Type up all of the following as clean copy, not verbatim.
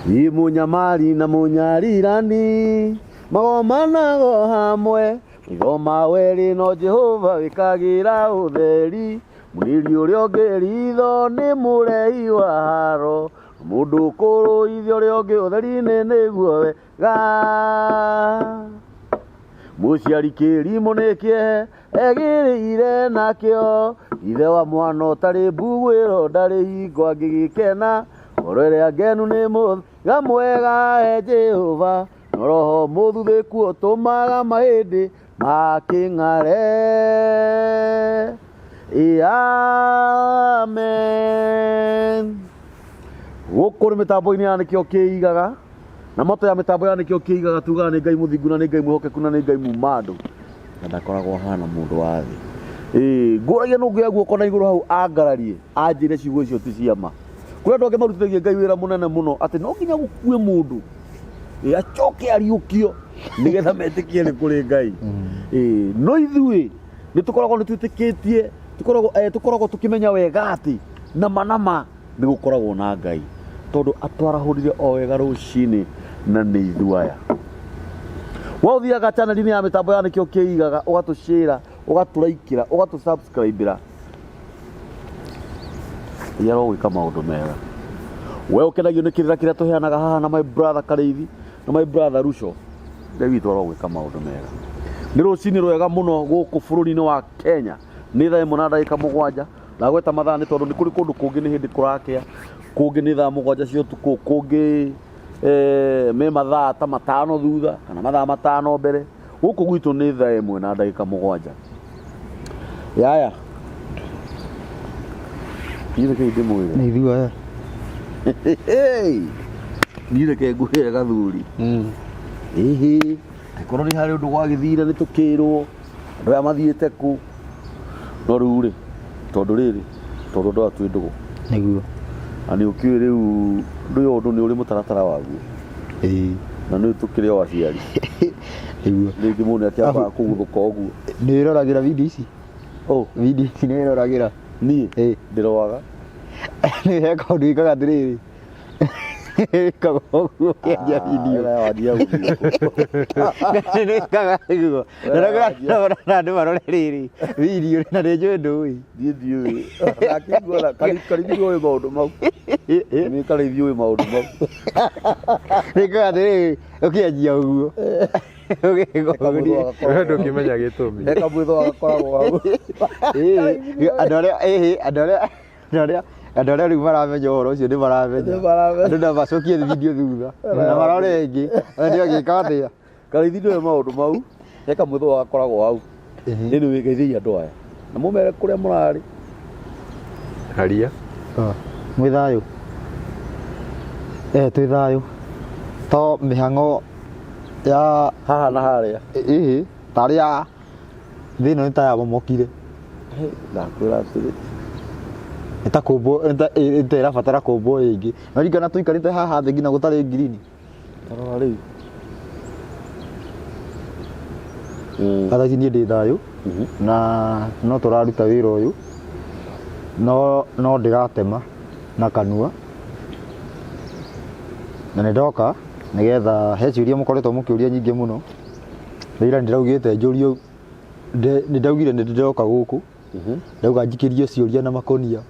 I mũnyamari na mũnyarirani magomanago hamwe, maitho ma werĩ no Jehova wĩkagĩra ũtheri. Mũniri ũrĩa ũngĩ ritho nĩ mũrei wa haro, mũndũ kũrũithia ũrĩa ũngĩ ũtheri-inĩ nĩguo wega. Mũciari kĩrimũ nĩ kĩehe egĩrĩire nakĩo, ithe wa mwana ũtarĩ mbuguĩro ndarĩ hingo angĩgĩkena. Ngoro ĩrĩa ngenu nĩ mũthĩga mwega he Jehova, no roho mũthuthĩku ũtũmaga mahĩndĩ makĩng'are. Amen. Gũkũ nĩ mĩtambo-inĩ ya nĩkĩo kĩigaga na moto ya mĩtambo ya nĩkĩo kĩigaga, tugaga nĩ Ngai mũthingu na nĩ Ngai mwĩhokeku na nĩ Ngai muma andũ na ndakoragwo ahana mũndũ wa thĩ. Ĩĩ ngũragia nũ ngũya guoko na igũrũ hau angararie anjĩre ciugo icio ti cia ma. Kũrĩ andũ angĩ marutithagia Ngai wĩra mũnene mũno atĩ no nginya gũkue mũndũ, ĩĩ, acoke ariũkio nĩgetha metĩkie nĩ kũrĩ Ngai. Ĩĩ, no ithuĩ nĩ tũkoragwo nĩ twĩtĩkĩtie, tũkoragwo tũkoragwo tũkĩmenya wega atĩ nama nama nĩ gũkoragwo na Ngai, tondũ atwarahũrire o wega rũcinĩ na nĩ ithuĩ aya. We ũthiaga channel-inĩ ya mĩtambo ya nĩkĩo kĩigaga, ũgatũshare, ũgatũraikĩra, ũgatũsubscribĩra, Ngai arogwĩka maũndũ mega. We ũkenagio nĩ kĩrĩra kĩrĩa tũheanaga haha na my brother Karĩithi na my brother Ruco, Ngai witũ arogwĩka maũndũ mega. Nĩ rũcinĩ rwega mũno gũkũ bũrũri-inĩ wa Kenya, nĩ thaa 1:07. Ndagweta mathaa nĩ tondũ nĩ kũrĩ kũndũ kũngĩ nĩ hĩndĩ kũrakĩa, kũngĩ nĩ thaa 7 cia ũtukũ, kũngĩ me mathaa ta 5 thutha kana mathaa 5 mbere. Gũkũ gwitũ nĩ thaa 1:07. Yaya, niĩ reke ndĩmwĩre. Nĩ ithuĩ aya. Niĩ reke ngwĩre gathuri. Ĩhĩ, angĩkorwo nĩ harĩ ũndũ gwagĩthire nĩ tũkĩrwo andũ aya mathiĩte kũ. No rĩu rĩ, tondũ rĩrĩ, tondũ andũ aya twĩ ndũgũ. Nĩguo. Na nĩ ũkĩũĩ rĩu ndũĩ o ũndũ nĩ ũrĩ mũtaratara waguo. Ĩĩ. Na nĩ tũkĩrĩ o aciari. Nĩguo. Rĩngĩ mũndũ nĩ akĩambaga kũguthũka ũguo. Nĩ wĩroragĩra video ici? Oh. Video ici nĩ wĩroragĩra? Niĩ? Ĩĩ. Ndĩroaga. Nĩ he kaũndũ wĩkaga atĩrĩrĩ. Wĩkaga ũguo ũkĩanjia video. Wĩra wanjia gũthiĩ. Nĩkaga ũguo. Na andũ marore rĩrĩ video na nĩ njũĩ ndũĩ. Niĩ ndiũĩ. Ndakĩigua Karĩithi ũĩ maũndũ mau. Nĩ Karĩithi ũĩ maũndũ mau. Nĩkaga atĩrĩrĩ ũkĩanjia ũguo. We ndũngĩmenya gĩtũmi. He kamwĩtho gakoragwo hau. Andũ arĩa ĩhĩ andũ arĩa andũ arĩa andũ arĩa rĩu maramenya ũhoro ũcio nĩ maramenya. Nĩ maramenya. Andũ no macokie video thutha na marore ĩngĩ. Ndio agĩka atĩa. Karĩithi ndũĩ maũndũ mau. He kamwĩtho gakoragwo hau. Anyway, geithiai andũ aya na mũmere kũrĩa mũrarĩ. Haria. Mwĩ thayũ? Eh, twĩ thayũ. To mĩhang'o ya haha na harĩa. Ĩhĩ, tarĩ ya thĩ ĩno nĩ ta yamomokire. Ndakwĩra atĩrĩ. Nĩ ta kũmbwo, nĩ ta ĩrabatara kũmbwo rĩngĩ. No ririkana tũikarĩte haha thĩ nginya gũtarĩ ngirini. Tarora rĩu. Thaa ici niĩ ndĩ thayũ na no tũraruta wĩra ũyũ no no ndĩratema na kanua na nĩ ndoka nĩgetha he ciũria mũkoretwo mũkĩũria nyingĩ mũno. Ira ndĩraugĩte njũrio nĩ ndaugire nĩ ndĩroka gũkũ ndauga njikĩrio ciũria na makonia.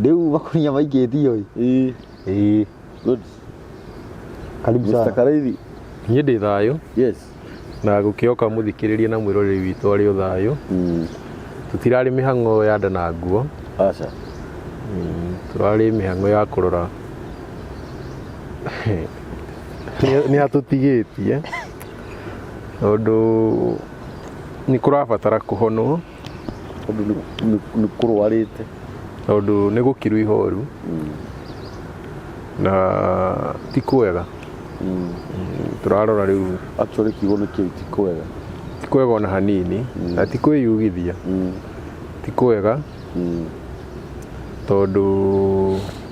Rĩu makonia maikĩtio ĩ. Ĩĩ. Good. Karibu Mr. sana. Karaithi. Niĩ ndĩ thayũ. Yes. Na gũkĩoka mũthikĩrĩria na mwĩroreri witũ arĩ o thayũ. Tũtirarĩ mĩhang'o ya nda na nguo. Aca. Tũrarĩ mĩhang'o ya kũrora nĩ atũtigĩtie tondũ nĩ kũrabatara kũhonwo. Tondũ nĩ kũrwarĩte. Tondũ nĩ gũkiru ihoru na ti kwega. Tũrarora rĩu. Actually kiugo nĩ kĩu, ti kwega. Ti kwega ona hanini na ti kwĩyugithia. Ti kwega tondũ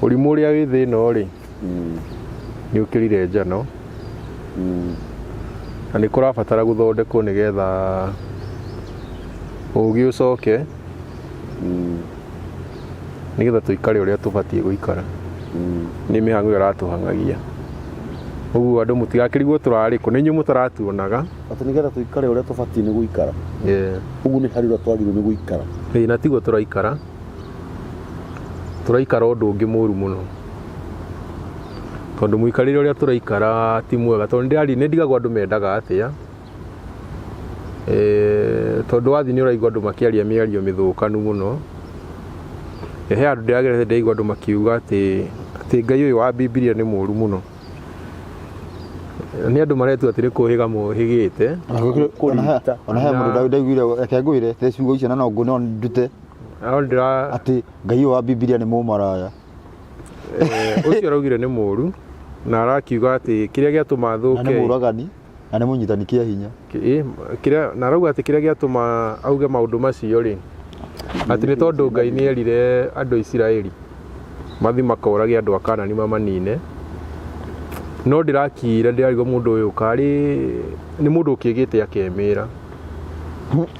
ũrimũ ũrĩa wĩ thĩ ĩno rĩ, nĩ ũkĩrire njano na nĩ kũrabatara gũthondekwo nĩgetha ũgĩ ũcoke nĩgetha tũikare ũrĩa tũbatiĩ gũikara. Nĩ mĩhang'o ĩyo ĩratũhang'agia. Ũguo andũ mũtigakĩrigwo tũrarĩ kũ, nĩ inyuĩ mũtaratuonaga. Atĩ nĩgetha tũikare ũrĩa tũbatiĩ nĩ gũikara. Yeah. Ũguo nĩ harĩ ũrĩa twagĩrĩirwo nĩ gũikara. Ĩĩ na tiguo tũraikara. Tũraikara ũndũ ũngĩ mũru mũno. Tondũ mũikarĩre ũrĩa tũraikara ti mwega. Tondũ nĩ ndigagwo andũ mendaga atĩa. Eh, tondũ wathiĩ nĩ ũraigua andũ makĩaria mĩario mĩthũkanu mũno. He handũ ndĩragerete ndĩraigua andũ makiuga atĩ atĩ Ngai ũyũ wa Bibilia nĩ mũru mũno. Nĩ andũ maretua atĩ nĩ kũhĩga mohĩgĩte. Kũrita. Ona he mũndũ ndaiguire, reke ngwĩre, te ciugo icio na no no ndute No ndĩra atĩ Ngai ũyũ wa Bibilia nĩ mũmaraya. eh, ũcio araugire nĩ mũru na arakiuga atĩ kĩrĩa gĩatũma Na nĩ thũke mũragani na nĩ mũnyitani kĩa hinya. Kĩrĩa na arauga atĩ kĩrĩa gĩatũma auge maũndũ macio rĩ, atĩ nĩ tondũ Ngai nĩ erire andũ a Isiraeli mathiĩ makorage andũ a Kanani mamanine. No ndĩrakira ndĩrarigwo mũndũ ũyũ karĩ nĩ mũndũ ũkĩgĩte akemĩra.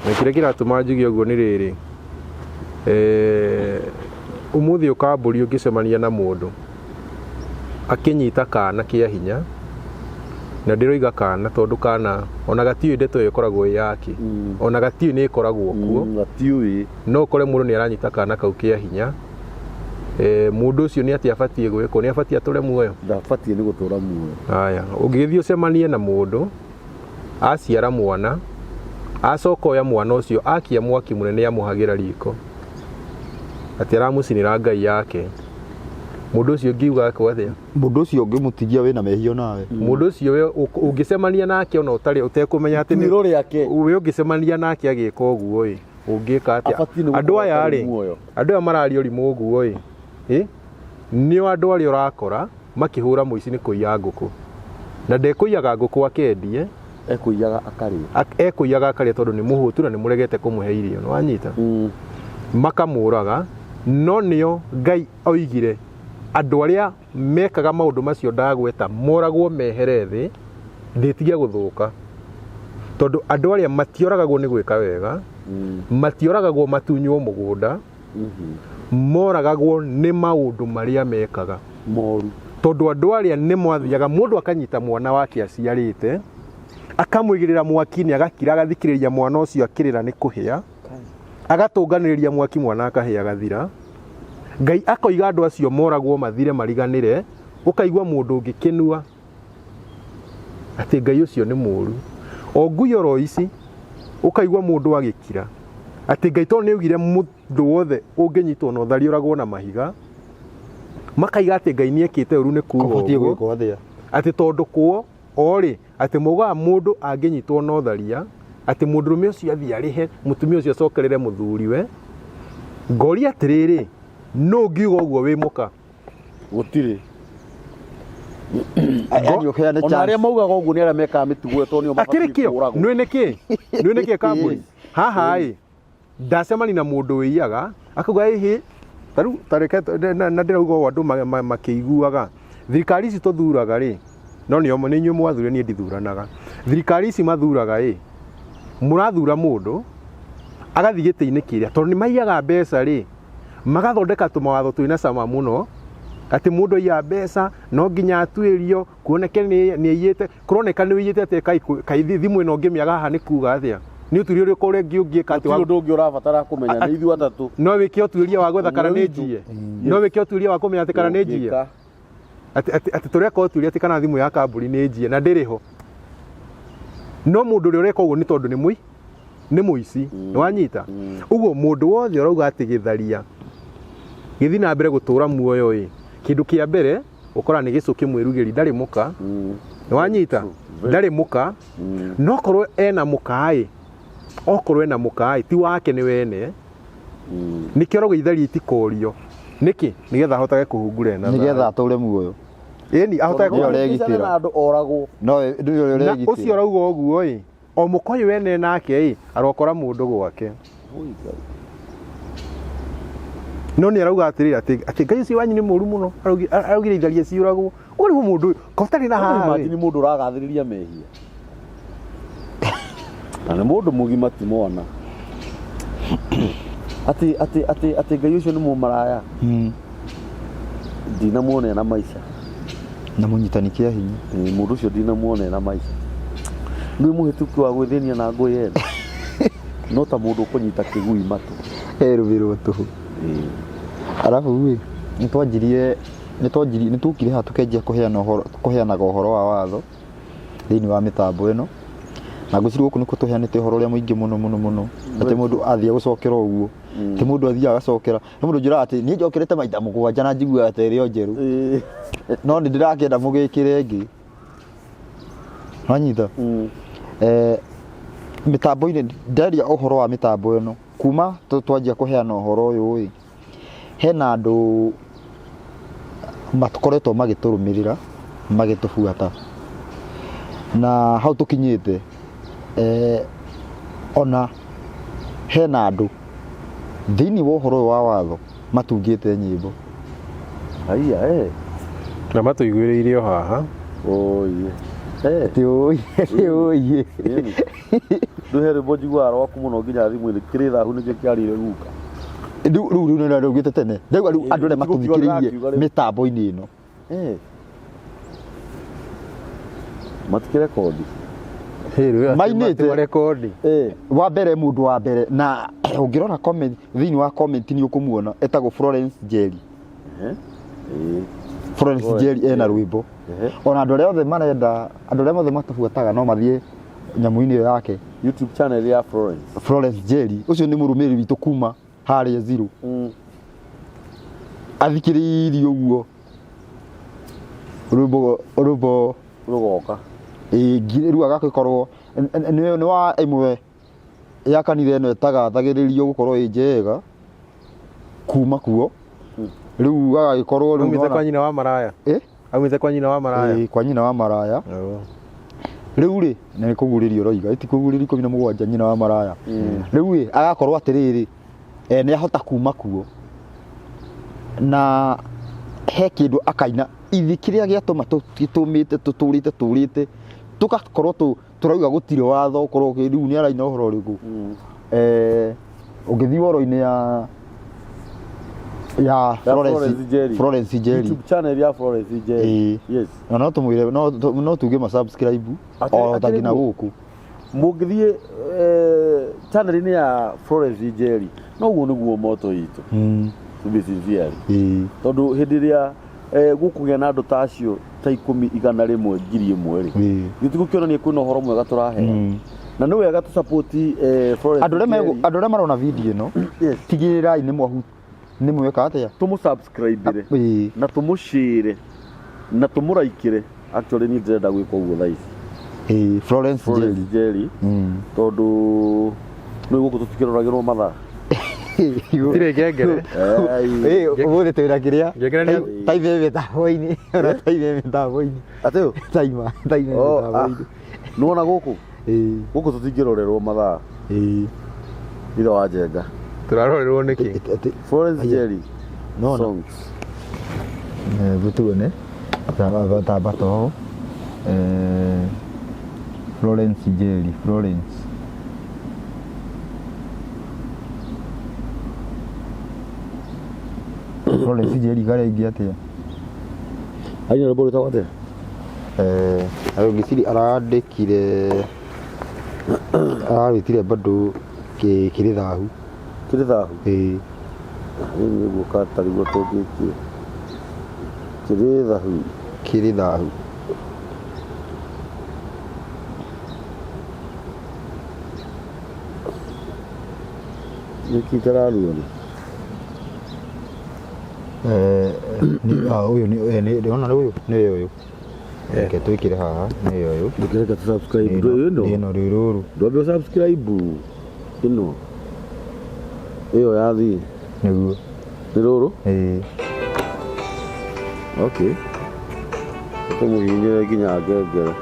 Na kĩrĩa kĩratũma njuge ũguo nĩ rĩrĩ, eh, ũmũthĩ ũkambũri ũngĩcemania na mũndũ akĩnyita kana kĩa hinya, na ndĩroiga kana tondũ kana ona gatiũĩ ndeto ĩyo ĩkoragwo ĩ yake, ona gatiũĩ nĩ ĩkoragwo kuo. Gatiũĩ. No ũkore mũndũ nĩ aranyita kana kau kĩa hinya. Eh, mũndũ ũcio nĩ atĩa abatiĩ gwĩkwo? Nĩ abatiĩ atũre muoyo? Ndabatiĩ nĩ gũtũra muoyo. Haya, ũngĩgĩthiĩ ũcemanie na mũndũ aciara mwana, acoka oya mwana ũcio akia mwaki mũnene amũhagĩra riko, atĩ aramũcinĩra ngai yake, mũndũ ũcio ũngiuga akwo atĩa? Mũndũ ũcio ũngĩmũtigia wĩna mehia nawe. Mũndũ ũcio we ũngĩcemania nake ona ũtarĩ ũtekũmenya atĩ Ituĩro rĩake. We ũngĩcemania nake agĩka ũguo ĩ, ũngĩka atĩa? Abatiĩ nĩ Andũ gũkorwo aya atarĩ rĩ, muoyo. andũ aya mararia ũrimũ ũguo ĩ, ĩ, nĩo andũ arĩa ũrakora makĩhũra mũici nĩ kũiya ngũkũ. Na ndekũiyaga ngũkũ akendie, Ekũiyaga akarĩa. Ekũiyaga akarĩa tondũ nĩ mũhũtu na nĩ mũregete kũmũhe irio, nĩ wanyita? Makamũraga, no nĩo Ngai oigire andũ arĩa mekaga maũndũ macio ndagweta moragwo mehere thĩ, thĩ ĩtige gũthũka. Tondũ andũ arĩa matioragagwo nĩ gwĩka wega, matioragagwo matunywo mũgũnda, moragagwo nĩ maũndũ marĩa mekaga moru. Tondũ andũ arĩa nĩ mwathiaga mũndũ akanyita mwana wake aciarĩte, akamũigĩrĩra mwaki-inĩ, agakira, agathikĩrĩria mwana ũcio akĩrĩra nĩ kũhĩa, agatũnganĩrĩria mwaki, mwana akahĩa agathira. Ngai akoiga andũ acio moragwo mathire mariganĩre. Ũkaigua mũndũ ũngĩ kĩnua atĩ Ngai ũcio nĩ mũru. O ngui oro ici, ũkaigua mũndũ agĩkira atĩ Ngai tondũ nĩ augire mũndũ wothe ũngĩnyitwo na ũthari ũragwo na mahiga, makaiga atĩ Ngai nĩ ekĩte ũru nĩ kuga Kũbatiĩ ũguo. gwĩkwo atĩa? Atĩ tondũ kuo orĩ atĩ maugaga mũndũ angĩnyitwo na ũtharia, atĩ mũndũrũme ũcio athiĩ arĩhe mũtumia ũcio acokerere mũthuriwe. Ngoria atĩrĩrĩ, nũ ũngiuga ũguo wĩ mũka? Gũtirĩ. Yaani ũheane Ona arĩa chance. maugaga ũguo nĩ arĩa mekaga mĩtugo ĩyo tondũ nĩo Akĩrĩ mabatiĩ kĩo kũũragwo. nĩ nĩkĩ? Nĩ nĩkĩ kambuni haha ĩ ndacemani na mũndũ wĩiyaga akauga ĩhĩ tarĩu tareke na ndĩrauga ũũ andũ makĩiguaga thirikari ici tũthuraga rĩ, no nĩo nĩ inyuĩ mwathurire, niĩ ndithuranaga. Thirikari ici mathuraga ĩ, mũrathura mũndũ agathiĩ gĩtĩ-inĩ kĩrĩa tondũ nĩ maiyaga mbeca rĩ, magathondeka tũmawatho twĩna cama mũno atĩ mũndũ aiya mbeca no nginya atuĩrio kuoneke nĩ aiyĩte, kũroneka nĩ ũiyĩte atĩ kai thimũ ĩno ũngĩmĩaga haha nĩ kuga atĩa? Nĩ ũtuĩria ũrĩkũ ũrĩa ũngĩ ũngĩka atĩ Gũtirĩ ũndũ ũngĩ ũrabatara kũmenya, nĩ ithuĩ atatũ. No wĩke ũtuĩria wa gwetha kana Ũmwe nĩ witũ. njiye? No wĩke ũtuĩria wa kũmenya atĩ kana nĩ njiye? Ũngĩka. Atĩ tũreka ũtuĩria atĩ kana thimũ ya kambuni nĩ njiye na ndĩrĩ ho. No mũndũ ũrĩa ũreka ũguo nĩ tondũ nĩ mũici. Nĩ wanyita? Ũguo mũndũ wothe ũrauga atĩ gĩtharia gĩthiĩ na mbere gũtũra muoyo ĩ, kĩndũ kĩa mbere ũkora nĩ gĩcũkĩ mwĩrugĩri, ndarĩ mũka. Nĩ wanyita? Ndarĩ mũka. No korwo ena mũka ĩ, okorwo ena mũka ĩ, ti wake nĩ wene. Nĩkĩo ũrauga itharia itikorio. Nĩkĩ? Nĩgetha ahotage kũhungura ena Nĩgetha thayũ. atũre muoyo. Ĩni, ahotage Nĩwe kũhungura. ũregitĩra. Na andũ oragwo. No, nĩwe Na ũregitĩra. ũcio ũrauga ũguo ĩ, o mũka ũyũ ene nake ĩ, arokora mũndũ gwake. No nĩ arauga atĩrĩrĩ, atĩ Ngai ũcio wanyu nĩ mũru mũno, araugire itharia ciũragwo. Ũrĩ mũndũ ũyũ, ko ũtarĩ na haha Imagine rĩ. mũndũ ũragathĩrĩria mehia. Na nĩ mũndũ mũgima ti mwana. Atĩ atĩ atĩ atĩ Ngai ũcio nĩ mũmaraya. Ndinamuona na maica. Na mũnyitani kĩa hinya. Ĩĩ, mũndũ ũcio ndinamuona na maica nĩ mũhĩtũki wa gwĩthĩnia na ngũĩ ene no ta mũndũ ũkũnyita kĩgui matũ. Erũmĩrwo tũhũ. Ĩĩ. Arabu rĩ, nĩtwanjirie nĩtwanjirie nĩtwokire haha tũkĩanjia kũheana ũhoro kũheanaga ũhoro wa watho thĩinĩ wa mĩtambo ĩno na ngwĩciria gũkũ nĩkuo tũheanĩte ũhoro ũrĩa mũingĩ mũno mũno mũno atĩ mũndũ athiĩ gũcokera ũguo ti mũndũ athiaga agacokera nĩ mũndũ njũraga atĩ niĩ njokerete maita mũgwanja na njiguaga ta ĩrĩ o njerũ Ĩĩ. no nĩ ndĩrakĩenda mũgĩkĩre ĩngĩ wanyita. Eh, mĩtambo-inĩ ndaria ũhoro wa mĩtambo ĩno kuma twanjia kũheana ũhoro ũyũ ĩ hena andũ makoretwo magĩtũrũmĩrĩra magĩtũbuata na hau tũkinyĩte eh, ona hena andũ thĩinĩ wa ũhoro ũyũ wa watho matungĩte nyĩmbo. Haiya eh. Na matũiguĩrĩire o haha. Oiye. Eh. Ti ũĩ, ti ũĩ. Ĩni. Ndũhe rwĩmbo njiguaga rwaku mũno nginya thimũ-inĩ kĩrĩ thahu nĩkĩo kĩarĩire guka. Rĩu rĩu rĩu nĩ ndaugĩte tene. Ndauga rĩu andũ arĩa Ĩĩ, matũthikĩrĩirie ndĩrakiuga rĩu. mĩtambo-inĩ ĩno. Eh. Matikĩrekondi. Mainĩte. Rekondi. Eh. Wa mbere mũndũ wa mbere na ũngĩrora comment thĩinĩ wa comment nĩ ũkũmuona etagwo Florence Njeri. Eh. Eh. Florence Florence Njeri ena Njeri. rwĩmbo. Ehe. Ona andũ arĩa othe marenda andũ arĩa othe matũbuataga no mathiĩ nyamũ-inĩ ĩyo yake YouTube channel ya Florence. Florence Njeri ũcio nĩ mũrũmĩrĩri witũ kuma harĩa zero. Athikĩrĩirie ũguo rwĩmbo rwĩmbo Rũgoka. Ĩĩ, rĩu agagĩkorwo nĩ wa ĩmwe ya kanitha ĩno ĩtagathagĩrĩrio gũkorwo ĩ njega kuma kuo rĩu agagĩkorwo rĩu Aumĩte nĩwona- kwa nyina wa maraya. Ĩ? Aumĩte kwa nyina wa maraya. Ĩĩ, kwa nyina wa maraya. Oh. Rĩu rĩ na nĩ kũgurĩrio ũroiga ĩti kũgurĩrio 17 nyina wa maraya. Rĩu rĩ agakorwo atĩrĩrĩ eh, nĩ ahota kuma kuo na he kĩndũ akaina ithi kĩrĩa gĩatũma gĩtũmĩte tũtũrĩte tũrĩte tũgakorwo tũrauga gũtirĩ watho ũkorwo rĩu nĩ araina ũhoro ũrĩkũ. Eh, ũngĩthiĩ ũhoro-inĩ ya ya Ya Florence Njeri. Florence Njeri. YouTube channel ya Florence Njeri. Ĩĩ. Yes. Na no tũmwĩre no tuge ma subscribe o ta Akĩrĩ nginya guo? gũkũ. Mũngĩthiĩ channel-inĩ ya Florence Njeri no guo nĩguo moto itũ. To be sincere. Ĩĩ. Tondũ hĩndĩ ĩrĩa gũkũgĩa na andũ ta acio ta ikũmi igana rĩmwe ngiri ĩmwe rĩ gĩtigũ kĩonania kwĩna ũhoro mwega tũraheana na nĩ wega tũ support Florence Andũ arĩa Njeri. andũ arĩa marona video ĩno Yes. tigĩrĩrai nĩ mwahu nĩ mweka atĩa tũmũ subscribe Ĩĩ. na tũmũshare na tũmũraikĩre actually niĩ ndĩrenda gwĩka ũguo thaa ici. Ĩĩ, Florence Florence Njeri. Njeri tondũ nĩ gũkũ tũtikĩroragĩrwo mathaa. Gũtirĩ ngengere. Ĩĩ, ũmũthĩ twĩna kĩrĩa Ngengere nĩ- taime mĩtambo-inĩ ona taime mĩtambo-inĩ Atĩ ũ? taima taime Oh, ah. mĩtambo-inĩ. Nĩwona gũkũ Ĩĩ. gũkũ tũtingĩrorerwo mathaa. Ĩĩ. Ithe wa Njenga. Tũrarorerwo nĩkĩ? Florence Aya. Njeri No, no. songs. Tuone tamba toho Florence Njeri Florence Florence Njeri karĩa ingĩ atĩa. Aina rwĩmbo rwĩtagwo atĩa? Eh, ngĩciria arandĩkire ararwĩtire bado kĩrĩ thahu. Kĩrĩ thahu. Ĩĩ. Rĩu nĩ guoka tarĩguo tũngĩkie kĩrĩ thahu. Kĩrĩ thahu. Nĩkĩ itararuona? Eh, ũyũ nĩ ndĩrona ũyũ nĩwe ũyũ. Reke twĩkĩre haha nĩwe ũyũ. Ndũkĩreka tũ subscribe ĩno. Ĩno rĩu rũrũ. Ndwambe subscribe ĩno ĩyo yathiĩ. Nĩguo. Nĩ rũrũ? Ĩĩ. Okay. Tũmũhihinyĩre nginya ngengere.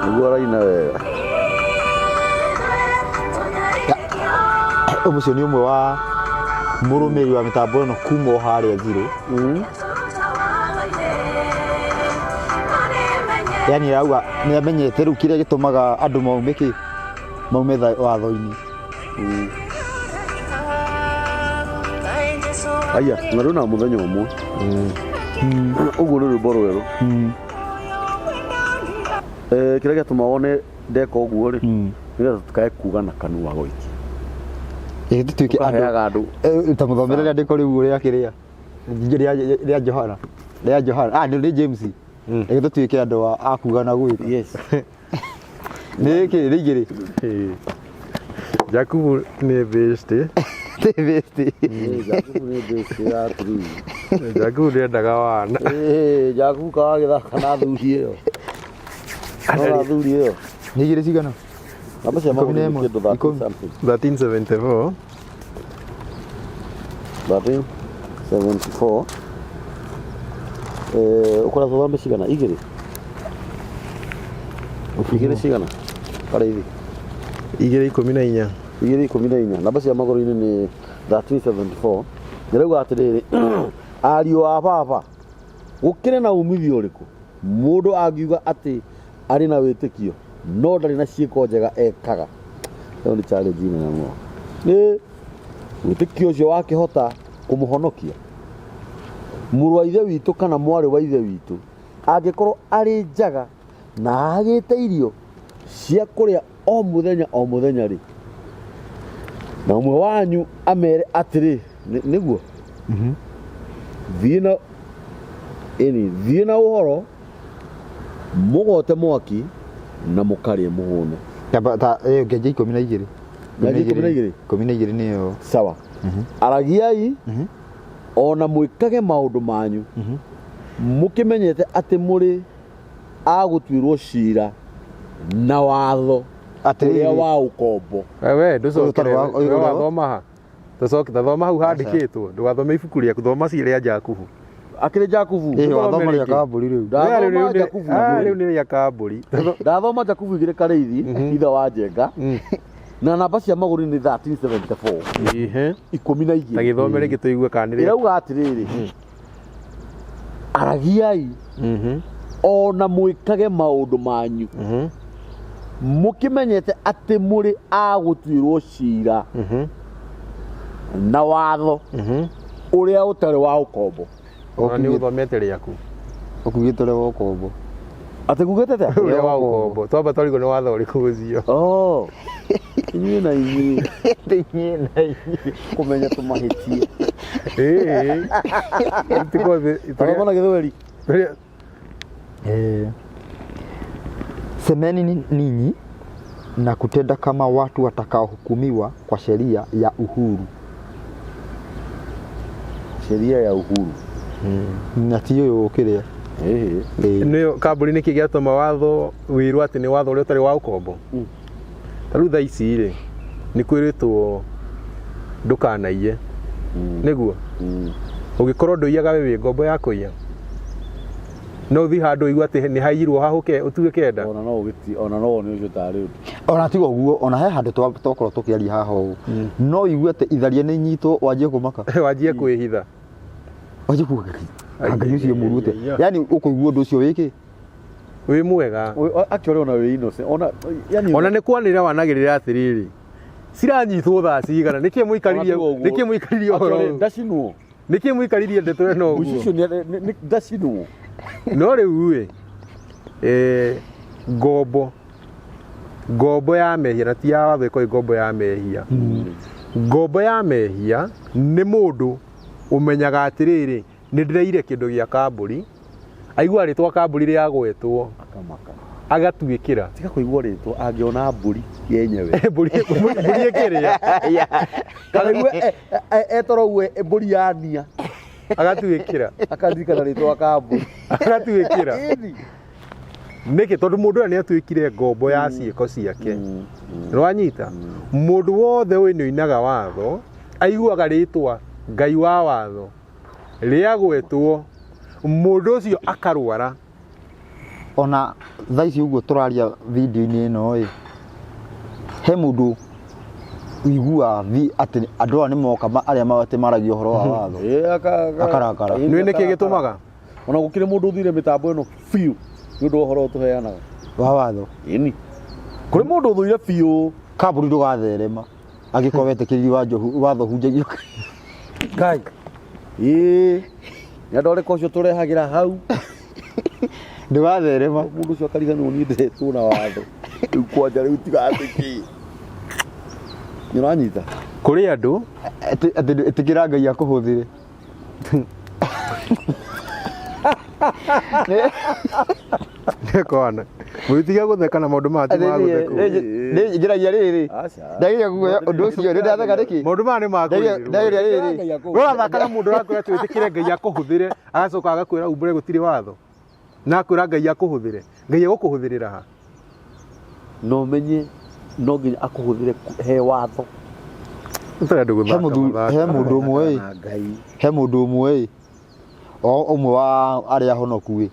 Nĩguo araina wega. Ũcio nĩ ũmwe wa mũrũmĩrĩri wa mĩtambo ĩno kuma o harĩa zero. Yani arauga nĩ amenyete rĩu kĩrĩa gĩtũmaga andũ maume kĩ maume watho-inĩ. Aya, na rĩu na mũthenya ũmwe. Ũguo nĩ rwĩmbo rwerũ. Eh, kĩrĩa gĩatũma wone ndeka ũguo rĩ, nĩgetha tũtikae kuga na kanua goiki. Ĩ tũtuĩke andũ Tũkaheaga andũ Eh, ta mũthomere rĩandĩko rĩu rĩa kĩrĩa rĩa rĩa Johana rĩa Johana ah nĩ rĩ James reke tũtuĩke andũ a- a kuga na gwĩka yes. nĩ kĩ nĩ igĩrĩ Ĩĩ. Jakubu nĩ bĩctĩ Nĩ bĩsti. Eh, Jakubu nĩ best ya true. Jakubu ndendaga wana Eh, Jakubu kawagĩthaka na thuri ĩyo. No thuri ĩyo. Nĩ igĩrĩ cigana Namba cia Ikũmi na magũrũ ĩmwe. nĩ kĩndũ 13 Ikũmi. something. 1374 1374. Eh, ũkora thome cigana igĩrĩ igĩrĩ cigana karaithi 2:14 2:14 namba cia magũrũ-inĩ nĩ 1374 nĩrauga atĩrĩrĩ ariũ a baba gũkĩrĩ na umithio ũrĩkũ mũndũ angiuga atĩ arĩ na wĩtĩkio no ndarĩ na ciĩko njega ekaga ĩyo nĩ challenge nene mũno nĩ wĩtĩkio ũcio wakĩhota kũmũhonokia mũrũ wa ithe witũ kana mwarĩ wa ithe witũ angĩkorwo arĩ njaga na agĩte irio cia kũrĩa o mũthenya o mũthenya rĩ na ũmwe wanyu amere atĩrĩ nĩ- nĩguo thiĩ na ĩni thiĩ na ũhoro mũgote mwaki na mũkarĩe mũhũne Tamba- ta ĩyo ngenja ikũmi na igĩrĩ Ngenja 12? 12 nĩyo sawa aragiai ona mwĩkage maũndũ manyu mũkĩmenyete atĩ mũrĩ a gũtuĩrwo cira na watho Atĩrĩrĩ. ũrĩa wa ũkombo we Ũyũ ndũcokere ũtarĩ wa- we ũyũ ũrĩa wa- wathoma ha tũcoke tathoma hau handĩkĩtwo ndũgathome ibuku rĩaku thoma ci rĩa Jakubu akĩrĩ Jakubu ĩĩ wathoma rĩa rĩngĩ. kambũri rĩu Ndathoma Rĩu nĩ- Jakubu ah, igĩrĩ. rĩu nĩ rĩa kambũri ndathoma Jakubu igĩrĩ karĩithi ithe wa njenga na namba cia magũrũ nĩ 1374 ihe ikũmi na ta igĩrĩ gĩthome rĩngĩ tũigue kana nĩ rĩa ĩrauga atĩrĩrĩ aragiai ona mwĩkage maũndũ manyu mũkĩmenyete atĩ mũrĩ a gũtuĩrwo cira na watho ũrĩa ũtarĩ wa ũkombo ona nĩ ũthomete rĩaku ũkugĩte ũrĩa wa ũkombo atĩ kugĩte atĩa ũrĩa wa ũkombo twamba twarigwo nĩ watho ũrĩkũ ũcio Oh. Inyuĩ na inyuĩ inyuĩ na inyuĩ kũmenya tũmahĩtie ĩĩ Thoma na gĩthweri Eh. Semeni ni- ninyi na kutenda kama watu watakaohukumiwa kwa sheria ya uhuru sheria ya uhuru na ti ũyũ ũkĩrĩa Ĩhĩ. Ĩĩ. nĩyo kambuni nĩkĩ gĩatũma watho wĩrwo atĩ nĩ watho ũrĩa ũtarĩ wa ũkombo ta rĩu thaa ici rĩ nĩ kwĩrĩtwo ndũkanaiye nĩguo ũngĩkorwo ndũiyaga we wĩ ngombo ya kũiya no ũthiĩ handũ ũigue atĩ nĩ haiyirwo hahũke ũtue kenda ona no ũgĩti ona no wone ũcio tarĩ ũndũ ona tiga ũguo ona he handũ twa- twakorwo tũkĩaria haha ũũ no ũigue atĩ itharia nĩ nyitwo wanjie kũmaka wanjie kwĩhitha wanjie kuga Ai, ngai ũcio mũru ai, ai, ai. atĩa yani ũkũigua ũndũ ũcio wĩkĩ wĩ mwega Actually ona wĩ innocent ona yani ona nĩ kwanĩrĩra wanagĩrĩra atĩrĩrĩ ciranyitwo thaa cigana nĩkĩ mũikaririe nĩkĩ mũikaririe ũhoro Actually, ũyũ? ndacinwo nĩkĩ mũikaririe ndeto ĩno Mũici ũguo ũcio nĩ ndacinwo no rĩu ĩ eh, ngombo ngombo ya mehia na ti ya watho ĩkorwo ĩ ngombo ya mehia ngombo ya mehia nĩ mũndũ ũmenyaga atĩrĩrĩ nĩ ndĩraire kĩndũ gĩa kambũri aigua rĩtwa kambũri rĩagwetwo akamaka agatuĩkĩra tiga kũigua rĩtwa angĩona mbũri yenyewe mbũri mbũri ĩkĩrĩa kana igue etoro ũguo mbũri yania agatuĩkĩra akaririkana rĩtwa ka mbũri agatuĩkĩra Ĩni. nĩkĩ tondũ mũndũ ũyũ nĩ atuĩkire ngombo ya ciĩko ciake nĩwanyita mũndũ wothe ũyũ nĩ oinaga watho aiguaga rĩtwa ngai wa watho rĩagwetwo mũndũ ũcio akarwara ona thaa ici ũguo tũraria video-inĩ ĩno ĩ he mũndũ ũiguaga atĩ andũ aya nĩ moka arĩa atĩ maragia ũhoro wa watho Ĩ, Akarakara. Ĩ, nĩ nĩkĩ gĩtũmaga ona gũkĩrĩ mũndũ ũthire mĩtambo ĩno biũ nĩ ũndũ wa ũhoro ũyũ tũheanaga wa watho ĩni kũrĩ mũndũ ũthũire biũ kambuni ndũgatherema angĩkorwo wetĩkĩririe watho hunjagio ngai Ĩĩ. Nĩ andũ arĩkũ acio tũrehagĩra hau? Ndũgatherema. Mũndũ ũcio akariganĩrwo niĩ ndĩretwo na watho. Rĩu kwanja rĩu tiga atĩ kĩ. Nĩ ũranyita? Kũrĩ andũ Atĩ ĩtĩkĩra Ngai akũhũthĩre. Nĩkona. Mũtige gũtheka na maũndũ maya ti ma gũthekwo. Nĩ ngeragia rĩrĩ. Aca. Ndageria kuoya ũndũ ũcio nĩ ndatheka nĩkĩ? Maũndũ maya nĩ ma Ndageria kũrĩrwo. ndageria rĩrĩ. We ũrathaka na mũndũ ũrakwĩra atĩ wĩtĩkĩre Ngai akũhũthĩre, agacoka agakwĩra umbũre gũtirĩ watho. Na akwĩra Ngai akũhũthĩre. Ngai egũkũhũthĩrĩra ha? Na ũmenye no nginya akũhũthĩre he watho. Tũtarĩ andũ He gũthaka mũthuri mathako. he mũndũ ũmwe ĩ. Na Ngai. He mũndũ ũmwe ĩ. O ũmwe wa arĩa ahonoku ĩ.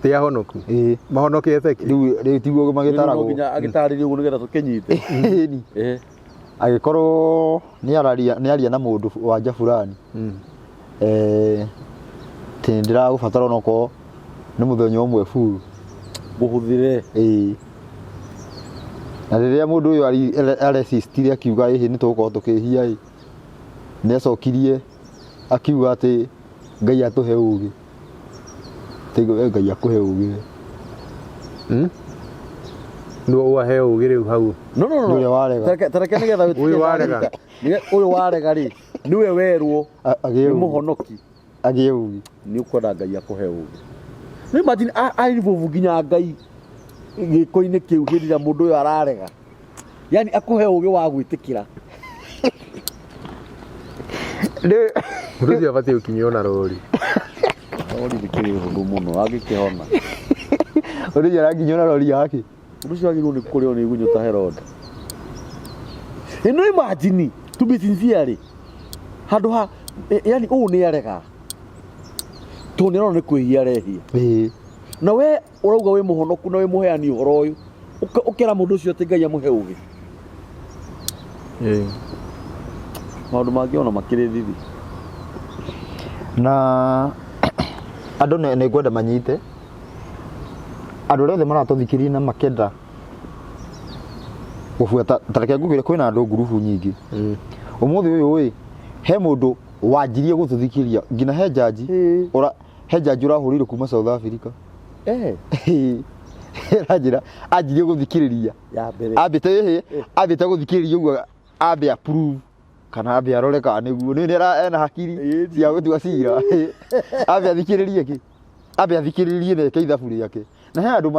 Ti ahonoku. Ĩ. Mahonokete kĩ? Rĩu rĩu tiguo No magĩtaragwo. nginya agĩtarĩrie ũguo nĩgetha tũkĩnyite. Ĩni. Eh. Agĩkorwo nĩ araria nĩ aria na mũndũ wa nja fulani. Eh, atĩ nĩ ndĩragũbatara onokorwo nĩ mũthenya ũmwe buru. Ngũhũthĩre. Ĩĩ. Na rĩrĩa mũndũ ũyũ aresistire akiuga ĩhĩ nĩ tũgũkorwo tũkĩhia ĩ, nĩ acokirie akiuga atĩ Ngai atũhe ũgĩ. Atĩ Ngai akũhe ũgĩ. Nĩ wahe ũgĩ rĩu hau. No no no. Nĩ ũrĩa warega. Tareke tareke nĩgetha wĩtĩkie Ũyũ warega. ndanyita. Ũyũ warega rĩ, nĩwe werwo Agĩe nĩ ũgĩ. mũhonoki Agĩe ũgĩ. nĩ ũkwenda Ngai akũhe ũgĩ. Nĩ imagine a involve nginya Ngai gĩko-inĩ kĩu hĩndĩ ĩrĩa mũndũ ũyũ ararega. Yani akũhe ũgĩ wa gwĩtĩkĩra. Mũndũ ũcio abatiĩ gũkinyio na rori. Rori rĩkĩrĩ ũhũthũ mũno angĩkĩhona. Ũndũ ũcio arakinyio na rori yake. Mũndũ ũcio agĩrĩirwo nĩ kũrĩo nĩ igunyũ ta Herode. Ĩno imagine to be sincere rĩ, handũ ha yani ũũ nĩ arega tondũ nĩ arona nĩ kwĩhia arehia. Ĩĩ. Na we ũrauga wĩ mũhonoku na wĩ mũheani ũhoro ũyũ, ũkera mũndũ ũcio atĩ Ngai amũhe ũgĩ. Maũndũ mangĩ ona makĩrĩ thithi. Na andũ nĩ ngwenda manyite andũ arĩa othe maratũthikĩrĩria na makenda gũbuata, ta reke ngũkwĩre kwĩna andũ ngurubu nyingĩ. Ũmũthĩ ũyũ ĩ, he mũndũ wanjirie gũtũthikĩrĩria nginya he njanji ũra he njanji ũrahũrĩirwo kuma South Africa. Aranjĩra anjirie gũthikĩrĩria Ya mbere. ambĩte ĩhĩ ambĩte gũthikĩrĩria ũguo ambe approve kana ambe arore kana nĩguo nĩ nĩ ena hakiri cia gũtua cira ambe athikĩrĩrie kĩ ambe athikĩrĩrie na eke ithabu rĩake na he andũ